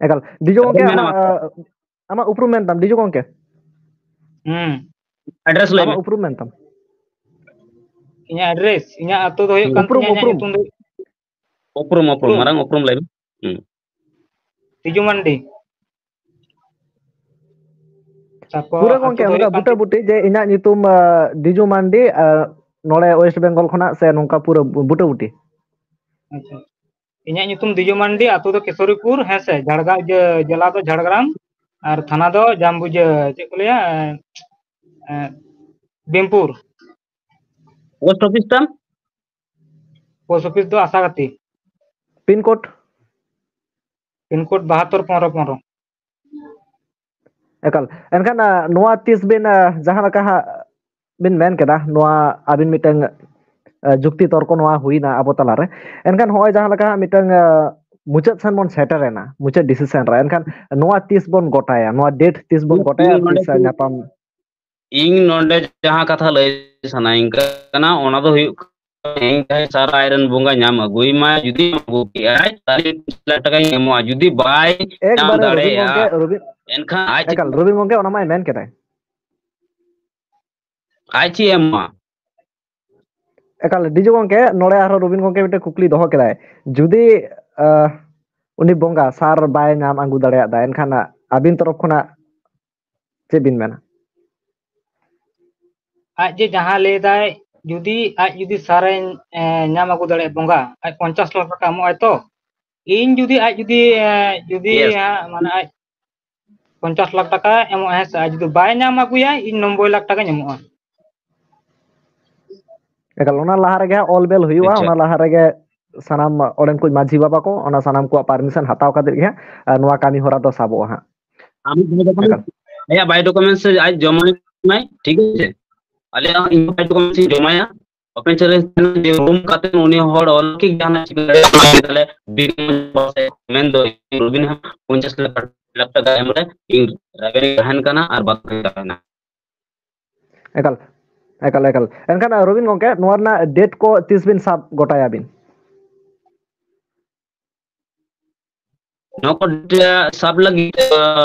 ᱮᱠᱟᱞ᱾ ᱰᱤᱡᱮ ᱜᱚᱝᱠᱮ, ᱨᱮᱵᱮᱱ ᱢᱮᱱᱟ ᱟᱢᱟᱜ, ᱢᱟᱛᱚ᱾ ᱟ, ᱟᱢᱟᱜ ᱩᱯᱨᱩᱢ ᱢᱮᱱ ᱛᱟᱢ, ᱰᱤᱡᱮ ᱜᱚᱝᱠᱮ? ᱦᱩᱸ᱾ Address ᱞᱟᱹᱭ ᱢᱮ᱾ ᱟᱢᱟᱜ ᱩᱯᱨᱩᱢ ᱢᱮᱱ ᱛᱟᱢ? ᱤᱧᱟᱹᱜ address, ᱤᱧᱟᱹᱜ ᱟᱹᱛᱩ ᱫᱚ ᱦᱩᱭᱩᱜ ᱦᱩᱸ᱾ ᱠᱟᱱ ᱩᱯᱨᱩᱢ, ᱛᱤᱧᱟᱹ, ᱤᱧᱟᱹᱜ ᱩᱯᱨᱩᱢ᱾ ᱧᱩᱛᱩᱢ ᱫᱚ ᱩᱯᱨᱩᱢ, ᱩᱯᱨᱩᱢ, ᱩᱯᱨᱩᱢ᱾ ᱢᱟᱨᱟᱝ ᱩᱯᱨᱩᱢ ᱞᱟᱹᱭ ᱢᱮ᱾ ᱦᱩᱸ᱾ ᱛᱤᱡᱩ ᱢᱟᱱᱰᱤ᱾ ᱛᱟᱨᱯᱚᱨ ᱯᱩᱨᱟᱹ ᱟᱹᱛᱩ ᱜᱚᱝᱠᱮ ᱫᱚ ᱚᱱᱠᱟ ᱦᱩᱭᱩᱜ ᱠᱟᱱ ᱵᱩᱴᱟᱹ ᱵᱩᱴᱤ ᱡᱮ ᱤᱧᱟᱹᱜ ᱧᱩᱛᱩᱢ ᱟᱸ, ᱫᱤᱡᱩ ᱢᱟᱱᱰᱤ, ᱟᱸ, ᱱᱚᱰᱮ ᱳᱭᱮᱥᱴ ᱵᱮᱝᱜᱚᱞ ᱠᱷᱚᱱᱟᱜ ᱥᱮ ᱱᱚᱝᱠᱟ ᱯᱩᱨᱟᱹ ᱵᱩᱴᱟᱹ ᱵᱩᱴᱤ? ᱟᱪᱪᱷᱟ᱾ ᱤᱧᱟᱹᱜ ᱧᱩᱛᱩᱢ ᱫᱤᱡᱩ ᱢᱟᱱᱰᱤ, ᱟᱹᱛᱩ ᱫᱚ ᱠᱤᱥᱳᱨᱤᱯᱩᱨ, ᱦᱮᱸ ᱥᱮ, ᱡᱷᱟᱲᱜᱨᱟᱢ, ᱤᱭᱟᱹ, ᱡᱮᱞᱟ ᱫᱚ ᱡᱷᱟᱲᱜᱨᱟᱢ, ᱟᱨ ᱛᱷᱟᱱᱟ ᱫᱚ ᱡᱟᱢᱵᱩᱡᱟᱹ, ᱪᱮᱫ ᱠᱚ ᱞᱟᱹᱭᱟ, ᱮ, ᱵᱤᱢᱯᱩᱨ᱾ ᱯᱳᱥᱴ ᱚᱯᱷᱤᱥ ᱛᱟᱢ? ᱯᱳᱥᱴ ᱚᱯᱷᱤᱥ ᱫᱚ ᱟᱥᱟᱜᱟᱛᱤ᱾ Pin code? ᱯᱤᱱ ᱠᱳᱰ ᱵᱟᱦᱟᱛᱛᱳᱨ ᱯᱚᱱᱨᱚ ᱯᱚᱱᱨᱚ᱾ ᱮᱠᱟᱞ᱾ ᱮᱱᱠᱷᱟᱱ ᱟᱸ, ᱱᱚᱣᱟ ᱛᱤᱥ ᱵᱤᱱ ᱟᱸ, ᱡᱟᱦᱟᱸ ᱞᱮᱠᱟ ᱦᱟᱸᱜ ᱵᱤᱱ ᱢᱮᱱ ᱠᱮᱫᱟ, ᱱᱚᱣᱟ ᱟᱹᱵᱤᱱ ᱢᱤᱫᱴᱟᱝ ᱟᱸ, ᱡᱩᱠᱛᱤ ᱛᱚᱨᱠᱚ ᱱᱚᱣᱟ ᱦᱩᱭᱱᱟ ᱟᱵᱚ ᱛᱟᱞᱟᱨᱮ᱾ ᱮᱱᱠᱷᱟᱱ ᱦᱚᱸᱜᱼᱚᱭ ᱡᱟᱦᱟᱸ ᱞᱮᱠᱟ ᱦᱟᱸᱜ ᱢᱤᱫᱴᱟᱝ ᱟᱸ, ᱢᱩᱪᱟᱹᱫ ᱥᱮᱱ ᱵᱚᱱ ᱥᱮᱴᱮᱨᱮᱱᱟ, ᱢᱩᱪᱟᱹᱫ ᱰᱤᱥᱤᱥᱮᱱ ᱨᱮ, ᱮᱱᱠᱷᱟᱱ ᱱᱚᱣᱟ ᱛᱤᱥ ᱵᱚᱱ ᱜᱚᱴᱟᱭᱟ, ᱱᱚᱣᱟ ᱰᱮᱴ ᱛᱤᱥ ᱵᱚᱱ ᱜᱚᱴᱟᱭᱟ, ᱤᱧ ᱱᱚᱰᱮ ᱛᱤᱥ ᱟᱸ, ᱠᱤ- ᱧᱟᱯᱟᱢ? ᱤᱧ ᱱᱚᱰᱮ ᱡᱟᱦᱟᱸ ᱠᱟᱛᱷᱟ ᱞᱟᱹᱭ ᱥᱟᱱᱟᱧ ᱠᱟᱱᱟ, ᱚᱱᱟ ᱫᱚ ᱦᱩᱭᱩᱜ ᱠᱟᱱᱟ, ᱤᱧ ᱡᱟᱦᱟᱸᱭ ᱥᱟᱨ ᱟᱡ ᱨᱮᱱ ᱵᱚᱸᱜᱟ ᱧᱟᱢ ᱟᱹᱜᱩᱭ ᱢᱟ, ᱡᱩᱫᱤ ᱟᱹᱜᱩ ᱠᱮᱜᱼᱟᱭ, ᱛᱟᱦᱞᱮ ᱯᱚᱸᱪᱤᱥ ᱞᱟᱠᱷ ᱴᱟᱠᱟᱧ ᱮᱢᱚᱜᱼᱟ᱾ ᱡᱩᱫᱤ ᱵᱟᱭ ᱧᱟᱢ ᱮᱠᱵᱟᱨᱮ ᱨᱚᱵᱤᱱ ᱫᱟᱲᱮᱭᱟᱜᱼᱟ, ᱜᱚᱝᱠᱮ, ᱨᱚᱵᱤᱱ, ᱮᱱᱠᱷᱟᱱ ᱟᱡ ᱮᱠᱟᱞ ᱨᱚᱵᱤᱱ ᱜᱚᱝᱠᱮ ᱚᱱᱟ ᱢᱟᱭ ᱢᱮᱱ ᱠᱮᱫᱟᱭ᱾ ᱟᱡ ᱪᱮᱫ ᱮ ᱮᱢᱟ? ᱮᱠᱟᱞ ᱰᱤᱡᱮ ᱜᱚᱝᱠᱮ, ᱱᱚᱰᱮ ᱟᱨᱦᱚᱸ ᱨᱚᱵᱤᱱ ᱜᱚᱝᱠᱮ ᱢᱤᱫᱴᱮᱱ ᱠᱩᱠᱞᱤ ᱫᱚᱦᱚ ᱠᱮᱫᱟᱭ, ᱡᱩᱫᱤ ᱟᱸ, ᱩᱱᱤ ᱵᱚᱸᱜᱟ ᱥᱟᱨ ᱵᱟᱭ ᱧᱟᱢ ᱟᱹᱜᱩ ᱫᱟᱲᱮᱭᱟᱫᱟ, ᱮᱱᱠᱷᱟᱱ ᱟᱹᱵᱤᱱ ᱛᱚᱨᱚᱯ ᱠᱷᱚᱱᱟᱜ ᱪᱮᱫ ᱵᱤᱱ ᱢᱮᱱᱟ? ᱟᱡ ᱡᱮ ᱡᱟᱦᱟᱸ ᱞᱟᱹᱭ ᱫᱟᱭ, ᱡᱩᱫᱤ ᱟᱡ ᱡᱩᱫᱤ ᱥᱟᱨᱮ ᱮ, ᱧᱟᱢ ᱟᱹᱜᱩ ᱫᱟᱲᱮᱭᱟᱜᱼᱟ ᱵᱚᱸᱜᱟ, ᱟᱡ ᱯᱚᱧᱪᱟᱥ ᱞᱟᱠᱷ ᱴᱟᱠᱟ ᱮᱢᱚᱜ ᱟᱭ ᱛᱚ᱾ ᱤᱧ ᱡᱩᱫᱤ ᱟᱡ ᱡᱩᱫᱤ ᱮ, ᱡᱩᱫᱤ Yes. ᱦᱟᱸᱜ, ᱢᱟᱱᱮ ᱟᱡ ᱯᱚᱧᱪᱟᱥ ᱞᱟᱠᱷ ᱴᱟᱠᱟ ᱮᱢᱚᱜᱼᱟ, ᱦᱮᱸ ᱥᱮ, ᱟᱨ ᱡᱩᱫᱤ ᱵᱟᱭ ᱧᱟᱢ ᱟᱹᱜᱩᱭᱟ, ᱤᱧ ᱱᱚᱵᱵᱳᱭ ᱞᱟᱠᱷ ᱴᱟᱠᱟᱧ ᱮᱢᱚᱜᱼᱟ᱾ ᱮᱠᱟᱞ, ᱚᱱᱟ ᱞᱟᱦᱟ ᱨᱮᱜᱮ ᱦᱟᱸᱜ ᱚᱞ ᱵᱮᱞ ᱦᱩᱭᱩᱜᱼᱟ, ᱟᱪᱪᱷᱟ᱾ ᱚᱱᱟ ᱞᱟᱦᱟ ᱨᱮᱜᱮ ᱥᱟᱱᱟᱢ ᱚᱸᱰᱮᱱ ᱠᱚ ᱢᱟᱹᱡᱷᱤ ᱵᱟᱵᱟ ᱠᱚ, ᱚᱱᱟ ᱥᱟᱱᱟᱢ ᱠᱚᱣᱟᱜ ᱯᱟᱨᱢᱤᱥᱚᱱ ᱦᱟᱛᱟᱣ ᱠᱟᱛᱮ ᱜᱮ ᱦᱟᱸᱜ, ᱟᱨ ᱱᱚᱣᱟ ᱠᱟᱹᱢᱤ ᱦᱚᱨᱟ ᱫᱚ ᱥᱟᱵᱚᱜᱼᱟ ᱦᱟᱸᱜ᱾ ᱟᱢ ᱵᱟᱭ ᱰᱚᱠᱩᱢᱮᱱᱴ, ᱮᱠᱟᱞ᱾ ᱟᱭᱟᱜ ᱵᱟᱭ ᱰᱚᱠᱩᱢᱮᱱᱴᱥ ᱟᱡ ᱡᱚᱢᱟᱭ ᱢᱟᱭ, ᱴᱷᱤᱠ ᱟᱪᱷᱮ? ᱟᱞᱮ ᱦᱚᱸ ᱤᱧ ᱵᱟᱭ ᱰᱚᱠᱩᱢᱮᱱᱴᱥ ᱤᱧ ᱡᱚᱢᱟᱭᱟ, ᱚᱯᱮᱱ ᱪᱮᱞᱮᱧᱡᱽ ᱛᱟᱦᱮᱱᱟ ᱡᱮ ᱨᱩᱢ ᱠᱟᱛᱮ ᱩᱱᱤ ᱦᱚᱲ ᱚᱞ ᱠᱤ ᱡᱟᱦᱟᱱᱟᱜ ᱪᱤᱠᱟᱹ ᱫᱟᱲᱮᱭᱟᱜᱼᱟ, ᱢᱮᱱᱫᱚ ᱨᱚᱵᱤᱱ ᱦᱚᱸ ᱯᱚᱧᱪᱟᱥ ᱞᱟᱠᱷ ᱴᱟᱠᱟ ᱮᱢ ᱨᱮ ᱤᱧ ᱨᱟᱵᱮᱱ ᱛᱟᱦᱮᱱ ᱠᱟᱱᱟ ᱟᱨ ᱵᱟᱫ ᱛᱟᱦᱮᱱᱟ᱾ ᱮᱠᱟᱞ, ᱮᱠᱟᱞ, ᱮᱠᱟᱞ᱾ ᱮᱱᱠᱷᱟᱱ ᱨᱚᱵᱤᱱ ᱜᱚᱝᱠᱮ, ᱱᱚᱣᱟ ᱨᱮᱱᱟᱜ ᱰᱮᱴ ᱠᱚ ᱛᱤᱥ ᱵᱤᱱ ᱥᱟᱵ ᱜᱚᱴᱟᱭᱟ ᱵᱤᱱ? ᱱᱚᱣᱟ ᱠᱚ ᱰᱮᱴ ᱥᱟᱵ ᱞᱟᱹᱜᱤᱫ,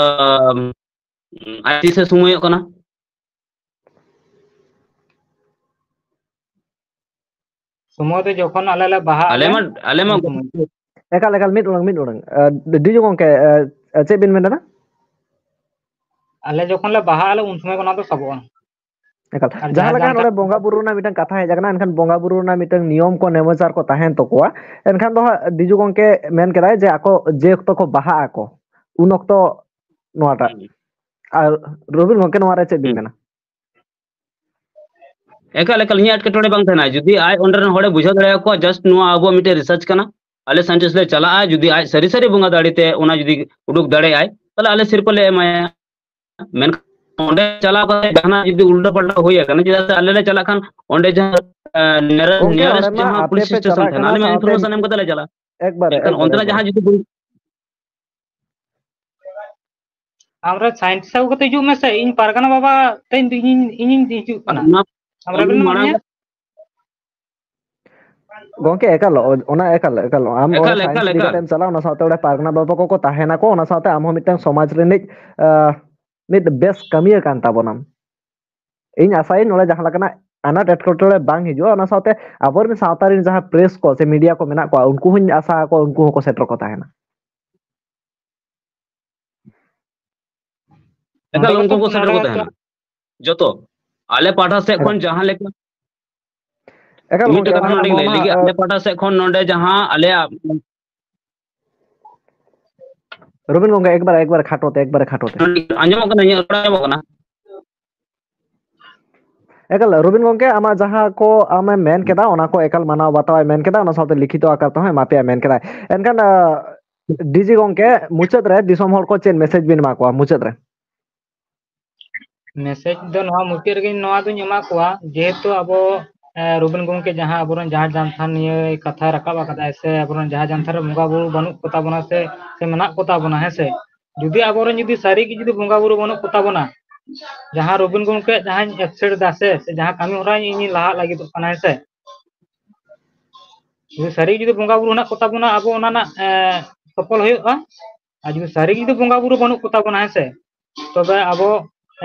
ᱟᱢ, ᱟᱡ ᱛᱤᱥᱮ ᱥᱚᱢᱚᱭᱚᱜ ᱠᱟᱱᱟ? ᱥᱚᱢᱚᱭ ᱫᱚ ᱡᱚᱠᱷᱚᱱ ᱟᱞᱮ ᱞᱮ ᱵᱟᱦᱟᱜ ᱟᱞᱮ ᱟᱞᱮ, ᱢᱟ, ᱟᱞᱮ ᱢᱟ ᱩᱱ ᱥᱚᱢᱚᱭ᱾ ᱮᱠᱟᱞ, ᱮᱠᱟᱞ, ᱢᱤᱫ ᱚᱲᱟᱝ, ᱢᱤᱫ ᱚᱲᱟᱝ᱾ ᱟᱸ, ᱰᱤᱡᱤ ᱜᱚᱝᱠᱮ, ᱟᱸ, ᱪᱮᱫ ᱵᱤᱱ ᱢᱮᱱ ᱮᱫᱟ? ᱟᱞᱮ ᱡᱚᱠᱷᱚᱱ ᱞᱮ ᱵᱟᱦᱟᱜ ᱟᱞᱮ, ᱩᱱ ᱥᱚᱢᱚᱭ ᱚᱱᱟ ᱫᱚ ᱥᱟᱵᱚᱜᱼᱟ᱾ ᱮᱠᱟᱞ᱾ ᱟᱨ ᱡᱟᱦᱟᱸ ᱡᱟᱦᱟᱸ ᱞᱮᱠᱟ ᱡᱟᱱᱛᱷᱟᱲ ᱱᱚᱰᱮ ᱵᱚᱸᱜᱟ ᱵᱩᱨᱩ ᱨᱮᱱᱟᱜ ᱢᱤᱫᱴᱟᱝ ᱠᱟᱛᱷᱟ ᱦᱮᱡ ᱟᱠᱟᱱᱟ, ᱮᱱᱠᱷᱟᱱ ᱵᱚᱸᱜᱟ ᱵᱩᱨᱩ ᱨᱮᱱᱟᱜ ᱢᱤᱫᱴᱟᱝ ᱱᱤᱭᱚᱢ ᱠᱚ ᱱᱮᱢᱟᱪᱟᱨ ᱠᱚ ᱛᱟᱦᱮᱱ ᱛᱟᱠᱚᱣᱟ᱾ ᱮᱱᱠᱷᱟᱱ ᱫᱚ ᱦᱟᱸᱜ ᱰᱤᱡᱩ ᱜᱚᱝᱠᱮ ᱢᱮᱱ ᱠᱮᱫᱟᱭ ᱡᱮ ᱟᱠᱚ ᱡᱮ ᱚᱠᱛᱚ ᱠᱚ ᱵᱟᱦᱟᱜ ᱟᱠᱚ, ᱩᱱ ᱚᱠᱛᱚ ᱱᱚᱣᱟᱴᱟᱜ᱾ ᱦᱩᱸ᱾ ᱟᱨ ᱨᱚᱵᱤᱱ ᱜᱚᱝᱠᱮ, ᱱᱚᱣᱟ ᱨᱮ ᱪᱮᱫ ᱵᱤᱱ ᱦᱩᱸ᱾ ᱢᱮᱱᱟ? ᱮᱠᱟᱞ, ᱮᱠᱟᱞ, ᱤᱧᱟᱹᱜ ᱮᱴᱠᱮᱴᱚᱬᱮ ᱵᱟᱝ ᱛᱟᱦᱮᱱᱟ᱾ ᱡᱩᱫᱤ ᱟᱡ ᱚᱸᱰᱮ ᱨᱮᱱ ᱦᱚᱲᱮ ᱵᱩᱡᱷᱟᱹᱣ ᱫᱟᱲᱮᱭᱟᱠᱚᱣᱟ, just ᱱᱚᱣᱟ ᱟᱵᱚᱣᱟᱜ ᱢᱤᱫᱴᱮᱱ research ᱠᱟᱱᱟ, ᱟᱞᱮ scientist ᱞᱮ ᱪᱟᱞᱟᱜᱼᱟ, ᱡᱩᱫᱤ ᱟᱡ ᱥᱟᱹᱨᱤ ᱥᱟᱹᱨᱤ ᱵᱚᱸᱜᱟ ᱫᱟᱲᱮᱛᱮ ᱚᱱᱟ ᱡᱩᱫᱤ ᱩᱰᱩᱠ ᱫᱟᱲᱮᱭᱟᱜᱼᱟᱭ, ᱛᱟᱦᱞᱮ ᱟᱞᱮ ᱥᱤᱨᱯᱟᱹ ᱞᱮ ᱮᱢᱟᱭᱟ᱾ ᱢᱮᱱᱠᱷᱟᱱ ᱚᱸᱰᱮ ᱪᱟᱞᱟᱣ ᱠᱟᱛᱮ ᱡᱟᱦᱟᱱᱟᱜ ᱡᱩᱫᱤ ᱩᱞᱴᱟᱹ ᱯᱟᱞᱴᱟ ᱦᱩᱭ ᱟᱠᱟᱱᱟ, ᱪᱮᱫᱟᱜ ᱥᱮ ᱟᱞᱮ ᱞᱮ ᱪᱟᱞᱟᱜ ᱠᱷᱟᱱ ᱚᱸᱰᱮ ᱡᱟᱦᱟᱸ, ᱮ, nearest, ᱜᱚᱝᱠᱮ, nearest ᱚᱸᱰᱮ ᱢᱟ ᱡᱟᱦᱟᱸ ᱟᱯᱮ police ᱯᱮ station ᱪᱟᱞᱟᱜ ᱛᱟᱦᱮᱱᱟ, ᱠᱟᱱᱟ, ᱟᱞᱮ ᱢᱟ ᱥᱟᱶᱛᱮ information ᱮᱢ ᱠᱟᱛᱮ ᱞᱮ ᱪᱟᱞᱟᱜᱼᱟ᱾ ᱮᱠᱵᱟᱨᱮ, ᱮᱱᱠᱷᱟᱱ ᱮᱠᱵᱟᱨᱮ, ᱚᱱᱛᱮᱱᱟᱜ ᱮᱠᱵᱟᱨᱮ᱾ ᱡᱟᱦᱟᱸ ᱡᱩᱫᱤ ᱵᱩᱡ- ᱟᱢᱨᱮ scientist ᱟᱹᱜᱩ ᱠᱟᱛᱮ ᱦᱤᱡᱩᱜ ᱢᱮᱥᱮ, ᱤᱧ ᱯᱟᱨᱜᱟᱱᱟ ᱵᱟᱵᱟ ᱛᱮ ᱤᱧ, ᱤᱧ, ᱤᱧᱤᱧ ᱦᱤᱡᱩᱜ ᱟᱨ ᱠᱟᱱᱟ᱾ ᱚᱱᱟ ᱟᱢ ᱨᱮᱵᱮᱱ ᱢᱟᱱᱟᱣ ᱢᱟᱲᱟᱝ ᱧᱟ? ᱜᱚᱝᱠᱮ, ᱮᱠᱟᱞ, ᱚ-, ᱚᱱᱟ ᱮᱠᱟᱞ, ᱮᱠᱟᱞ, ᱟᱢ ᱚᱸᱰᱮ ᱮᱠᱟᱞ, science ᱮᱠᱟᱞ, ᱤᱫᱤ ᱮᱠᱟᱞ᱾ ᱠᱟᱛᱮᱢ ᱪᱟᱞᱟᱜᱼᱟ, ᱚᱱᱟ ᱥᱟᱶᱛᱮ ᱚᱸᱰᱮ ᱯᱟᱨᱜᱟᱱᱟ ᱵᱟᱵᱟ ᱠᱚᱠᱚ ᱛᱟᱦᱮᱱᱟᱠᱚ, ᱚᱱᱟ ᱥᱟᱶᱛᱮ ᱟᱢ ᱦᱚᱸ ᱢᱤᱫᱴᱟᱝ ᱥᱚᱢᱟᱡᱽ ᱨᱤᱱᱤᱡ, ᱟᱸ, ᱢᱤᱫ ᱵᱮᱥ ᱠᱟᱹᱢᱤᱭᱟᱹ ᱠᱟᱱ ᱛᱟᱵᱚᱱᱟᱢ᱾ ᱤᱧ ᱟᱥᱟᱭᱟᱹᱧ ᱱᱚᱰᱮ ᱡᱟᱦᱟᱸ ᱞᱮᱠᱟᱱᱟᱜ ᱟᱱᱟᱴ ᱮᱴᱠᱮᱴᱚᱬᱮ ᱵᱟᱝ ᱦᱤᱡᱩᱜᱼᱟ, ᱚᱱᱟ ᱥᱟᱶᱛᱮ ᱟᱵᱚᱨᱮᱱ ᱥᱟᱶᱛᱟ ᱨᱮᱱ ᱡᱟᱦᱟᱸ press ᱠᱚ ᱥᱮ media ᱠᱚ ᱢᱮᱱᱟᱜ ᱠᱚᱣᱟ, ᱩᱱᱠᱩ ᱦᱚᱸᱧ ᱟᱥᱟ ᱟᱠᱚᱣᱟ ᱩᱱᱠᱩ ᱦᱚᱸᱠᱚ ᱥᱮᱴᱮᱨ ᱠᱚ ᱛᱟᱦᱮᱱᱟ᱾ ᱮᱠᱟᱞ, ᱱᱚᱰᱮ ᱩᱱᱠᱩ ᱜᱮᱛᱚ, ᱠᱚ ᱥᱮᱴᱮᱨ ᱠᱚ ᱱᱚᱰᱮ ᱛᱟᱦᱮᱱᱟ᱾ ᱡᱚᱛᱚ ᱟᱞᱮ ᱯᱟᱦᱴᱟ ᱥᱮᱫ ᱮᱠᱟᱞ᱾ ᱠᱷᱚᱱ ᱡᱟᱦᱟᱸ ᱞᱮᱠᱟ, ᱮᱠᱟᱞ ᱢᱤᱫᱴᱮᱡ ᱜᱚᱝᱠᱮ, ᱠᱟᱛᱷᱟ ᱚᱱᱟ, ᱱᱚᱰᱮᱧ ᱱᱚᱣᱟ ᱞᱟᱹᱭ ᱢᱟ, ᱞᱮᱜᱮ, ᱟᱸ, ᱟᱞᱮ ᱯᱟᱦᱴᱟ ᱥᱮᱫ ᱠᱷᱚᱱ ᱱᱚᱰᱮ ᱡᱟᱦᱟᱸ ᱟᱞᱮᱭᱟᱜ ᱨᱚᱵᱤᱱ ᱜᱚᱝᱠᱮ, ᱮᱠᱵᱟᱨᱮ, ᱮᱠᱵᱟᱨᱮ ᱠᱷᱟᱴᱚ ᱛᱮ, ᱮᱠᱵᱟᱨᱮ ᱠᱷᱟᱴᱚ ᱛᱮ᱾ ᱟᱸᱡᱚᱢᱚᱜ ᱠᱟᱱᱟ? ᱤᱧᱟᱹᱜ ᱨᱚᱲ ᱟᱸᱡᱚᱢᱚᱜ ᱠᱟᱱᱟ? ᱮᱠᱟᱞ, ᱨᱚᱵᱤᱱ ᱜᱚᱝᱠᱮ, ᱟᱢᱟᱜ ᱡᱟᱦᱟᱸ ᱠᱚ ᱟᱢᱮᱢ ᱢᱮᱱ ᱠᱮᱫᱟ, ᱚᱱᱟ ᱠᱚ ᱮᱠᱟᱞ ᱢᱟᱱᱟᱣ ᱵᱟᱛᱟᱣ ᱮ ᱢᱮᱱ ᱠᱮᱫᱟ, ᱚᱱᱟ ᱥᱟᱶᱛᱮ ᱞᱤᱠᱷᱤᱛᱚ ᱟᱠᱟᱨ ᱛᱮᱦᱚᱸ ᱮᱢᱟ ᱯᱮᱭᱟ ᱢᱮᱱ ᱠᱮᱫᱟᱭ᱾ ᱮᱱᱠᱷᱟᱱ, ᱟᱸ, ᱰᱤᱡᱤ ᱜᱚᱝᱠᱮ, ᱢᱩᱪᱟᱹᱫ ᱨᱮ ᱫᱤᱥᱚᱢ ᱦᱚᱲ ᱠᱚ ᱪᱮᱫ message ᱵᱤᱱ ᱮᱢᱟ ᱠᱚᱣᱟ ᱢᱩᱪᱟᱹᱫ ᱨᱮ? Message ᱫᱚ ᱱᱚᱣᱟ ᱢᱩᱪᱟᱹᱫ ᱨᱮᱜᱮ ᱱᱚᱣᱟ ᱫᱚᱧ ᱮᱢᱟ ᱠᱚᱣᱟ, ᱡᱮᱦᱮᱛᱩ ᱟᱵᱚ, ᱮ, ᱨᱚᱵᱤᱱ ᱜᱚᱢᱠᱮ ᱡᱟᱦᱟᱸ ᱟᱵᱚᱨᱮᱱ ᱡᱟᱦᱮᱨ ᱡᱟᱱᱛᱷᱟᱨ ᱱᱤᱭᱟᱹ ᱠᱟᱛᱷᱟᱭ ᱨᱟᱠᱟᱵ ᱟᱠᱟᱫᱟᱭ, ᱥᱮ ᱟᱵᱚᱨᱮᱱ ᱡᱟᱦᱮᱨ ᱡᱟᱱᱛᱷᱟᱨ ᱨᱮ ᱵᱚᱸᱜᱟ ᱵᱩᱨᱩ ᱵᱟᱹᱱᱩᱜ ᱠᱚᱛᱟ ᱵᱚᱱᱟ ᱥᱮ, ᱥᱮ ᱢᱮᱱᱟᱜ ᱠᱚᱛᱟ ᱵᱚᱱᱟ, ᱦᱮᱸ ᱥᱮ, ᱡᱩᱫᱤ ᱟᱵᱚᱨᱮᱱ ᱡᱩᱫᱤ ᱥᱟᱹᱨᱤ ᱜᱮ ᱡᱩᱫᱤ ᱵᱚᱸᱜᱟ ᱵᱩᱨᱩ ᱵᱟᱹᱱᱩᱜ ᱠᱚᱛᱟ ᱵᱚᱱᱟ, ᱡᱟᱦᱟᱸ ᱨᱚᱵᱤᱱ ᱜᱚᱢᱠᱮᱭᱟᱜ ᱡᱟᱦᱟᱸᱧ accept ᱮᱫᱟ ᱥᱮ, ᱥᱮ ᱡᱟᱦᱟᱸ ᱠᱟᱹᱢᱤ ᱦᱚᱨᱟ ᱤᱧᱤᱧ ᱞᱟᱦᱟᱜ ᱞᱟᱹᱜᱤᱫᱚᱜ ᱠᱟᱱᱟ, ᱦᱮᱸ ᱥᱮ, ᱡᱩᱫᱤ ᱥᱟᱹᱨᱤ ᱡᱩᱫᱤ ᱵᱚᱸᱜᱟ ᱵᱩᱨᱩ ᱦᱮᱱᱟᱜ ᱠᱚᱛᱟ ᱵᱚᱱᱟ, ᱟᱵᱚ ᱚᱱᱟ ᱨᱮᱱᱟᱜ, ᱮ, ᱥᱚᱯᱷᱚᱞ ᱦᱩᱭᱩᱜᱼᱟ᱾ ᱟᱨ ᱡᱩᱫᱤ ᱥᱟᱹᱨᱤ ᱡᱩᱫᱤ ᱵᱚᱸᱜᱟ ᱵᱩᱨᱩ ᱵᱟᱹᱱᱩᱜ ᱠᱚᱛᱟ ᱵᱚᱱᱟ, ᱦᱮᱸ ᱥᱮ, ᱛᱚᱵᱮ ᱟᱵᱚ,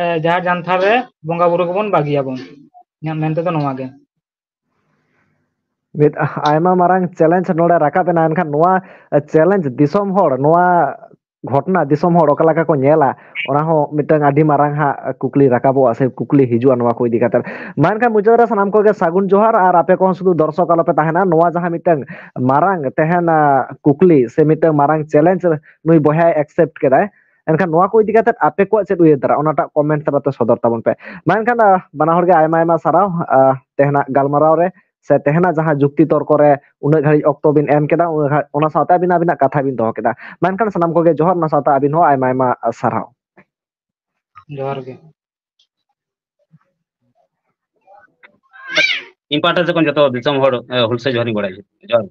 ᱮ, ᱡᱟᱦᱮᱨ ᱡᱟᱱᱛᱷᱟᱨ ᱨᱮ ᱵᱚᱸᱜᱟ ᱵᱩᱨᱩ ᱠᱚᱵᱚᱱ ᱵᱟᱹᱜᱤᱭᱟᱵᱚᱱ᱾ ᱤᱧᱟᱹᱜ ᱢᱮᱱ ᱛᱮᱫᱚ ᱱᱚᱣᱟ ᱜᱮ᱾ ᱢᱤᱫ ᱟᱭᱢᱟ ᱢᱟᱨᱟᱝ ᱪᱮᱞᱮᱧᱡᱽ ᱱᱚᱰᱮ ᱨᱟᱠᱟᱵ ᱮᱱᱟ᱾ ᱮᱱᱠᱷᱟᱱ ᱱᱚᱣᱟ ᱪᱮᱞᱮᱧᱡᱽ ᱫᱤᱥᱚᱢ ᱦᱚᱲ, ᱱᱚᱣᱟ ᱜᱷᱚᱴᱚᱱᱟ ᱫᱤᱥᱚᱢ ᱦᱚᱲ ᱚᱠᱟ ᱞᱮᱠᱟ ᱠᱚ ᱧᱮᱞᱟ, ᱚᱱᱟ ᱦᱚᱸ ᱢᱤᱫᱴᱟᱝ ᱟᱹᱰᱤ ᱢᱟᱨᱟᱝ ᱦᱟᱸᱜ ᱠᱩᱠᱞᱤ ᱨᱟᱠᱟᱵᱚᱜᱼᱟ ᱥᱮ ᱠᱩᱠᱞᱤ ᱦᱤᱡᱩᱜᱼᱟ ᱱᱚᱣᱟ ᱠᱚ ᱤᱫᱤ ᱠᱟᱛᱮ᱾ ᱢᱟ ᱮᱱᱠᱷᱟᱱ ᱢᱩᱪᱟᱹᱫ ᱨᱮ ᱥᱟᱱᱟᱢ ᱠᱚᱜᱮ ᱥᱟᱹᱜᱩᱱ ᱡᱚᱦᱟᱨ, ᱟᱨ ᱟᱯᱮ ᱠᱚᱦᱚᱸ ᱥᱩᱫᱷᱩ ᱫᱚᱨᱥᱚᱠ ᱟᱞᱚᱯᱮ ᱛᱟᱦᱮᱱᱟ᱾ ᱱᱚᱣᱟ ᱡᱟᱦᱟᱸ ᱢᱤᱫᱴᱟᱝ ᱢᱟᱨᱟᱝ ᱛᱟᱦᱮᱱᱟ ᱠᱩᱠᱞᱤ ᱥᱮ ᱢᱤᱫᱴᱟᱝ ᱢᱟᱨᱟᱝ ᱪᱮᱞᱮᱧᱡᱽ ᱱᱩᱭ ᱵᱚᱭᱦᱟᱭ ᱮᱠᱥᱮᱯᱴ ᱠᱮᱫᱟᱭ, ᱮᱱᱠᱷᱟᱱ ᱱᱚᱣᱟ ᱠᱚ ᱤᱫᱤ ᱠᱟᱛᱮ ᱟᱯᱮ ᱠᱚᱣᱟᱜ ᱪᱮᱫ ᱩᱭᱦᱟᱹᱨ ᱫᱷᱟᱨᱟ, ᱚᱱᱟᱴᱟᱜ ᱠᱚᱢᱮᱱᱴ ᱛᱟᱞᱟᱛᱮ ᱥᱚᱫᱚᱨ ᱛᱟᱵᱚᱱ ᱯᱮ᱾ ᱢᱟ ᱮᱱᱠᱷᱟᱱ, ᱟᱦ, ᱵᱟᱱᱟ ᱦᱚᱲ ᱜᱮ ᱟᱭᱢᱟ ᱟᱭᱢᱟ ᱥᱟᱨᱦᱟᱣ, ᱟᱦ, ᱛᱮᱦᱮᱧᱟᱜ ᱜᱟᱞᱢᱟᱨᱟᱣ ᱨᱮ ᱥᱮ ᱛᱮᱦᱮᱧᱟᱜ ᱡᱟᱦᱟᱸ ᱡᱩᱠᱛᱤ ᱛᱚᱨᱠᱚ ᱨᱮ ᱩᱱᱟᱹᱜ ᱜᱷᱟᱹᱲᱤᱡ ᱚᱠᱛᱚ ᱵᱤᱱ ᱮᱢ ᱠᱮᱫᱟ, ᱩᱱᱟᱹᱜ ᱜᱷᱟᱹᱲᱤᱡ, ᱚᱱᱟ ᱥᱟᱶᱛᱮ ᱟᱹᱵᱤᱱ ᱟᱹᱵᱤᱱᱟᱜ ᱠᱟᱛᱷᱟ ᱵᱤᱱ ᱫᱚᱦᱚ ᱠᱮᱫᱟ᱾ ᱢᱟ ᱮᱱᱠᱷᱟᱱ ᱥᱟᱱᱟᱢ ᱠᱚᱜᱮ ᱡᱚᱦᱟᱨ, ᱚᱱᱟ ᱥᱟᱶᱛᱮ ᱟᱹᱵᱤᱱ ᱦᱚᱸ ᱟᱭᱢᱟ ᱟᱭᱢᱟ ᱥᱟᱨᱦᱟᱣ᱾ ᱡᱚᱦᱟᱨ ᱜᱮ᱾ ᱤᱧ ᱯᱟᱦᱴᱟ ᱥᱮᱫ ᱠᱷᱚᱱ ᱡᱚᱛᱚ ᱫᱤᱥᱚᱢ ᱦᱚᱲ, ᱮ, ᱦᱩᱞᱥᱟᱹᱭ ᱡᱚᱦᱟᱨ ᱤᱧ ᱵᱟᱲᱟᱭ ᱡᱚᱦᱟᱨ᱾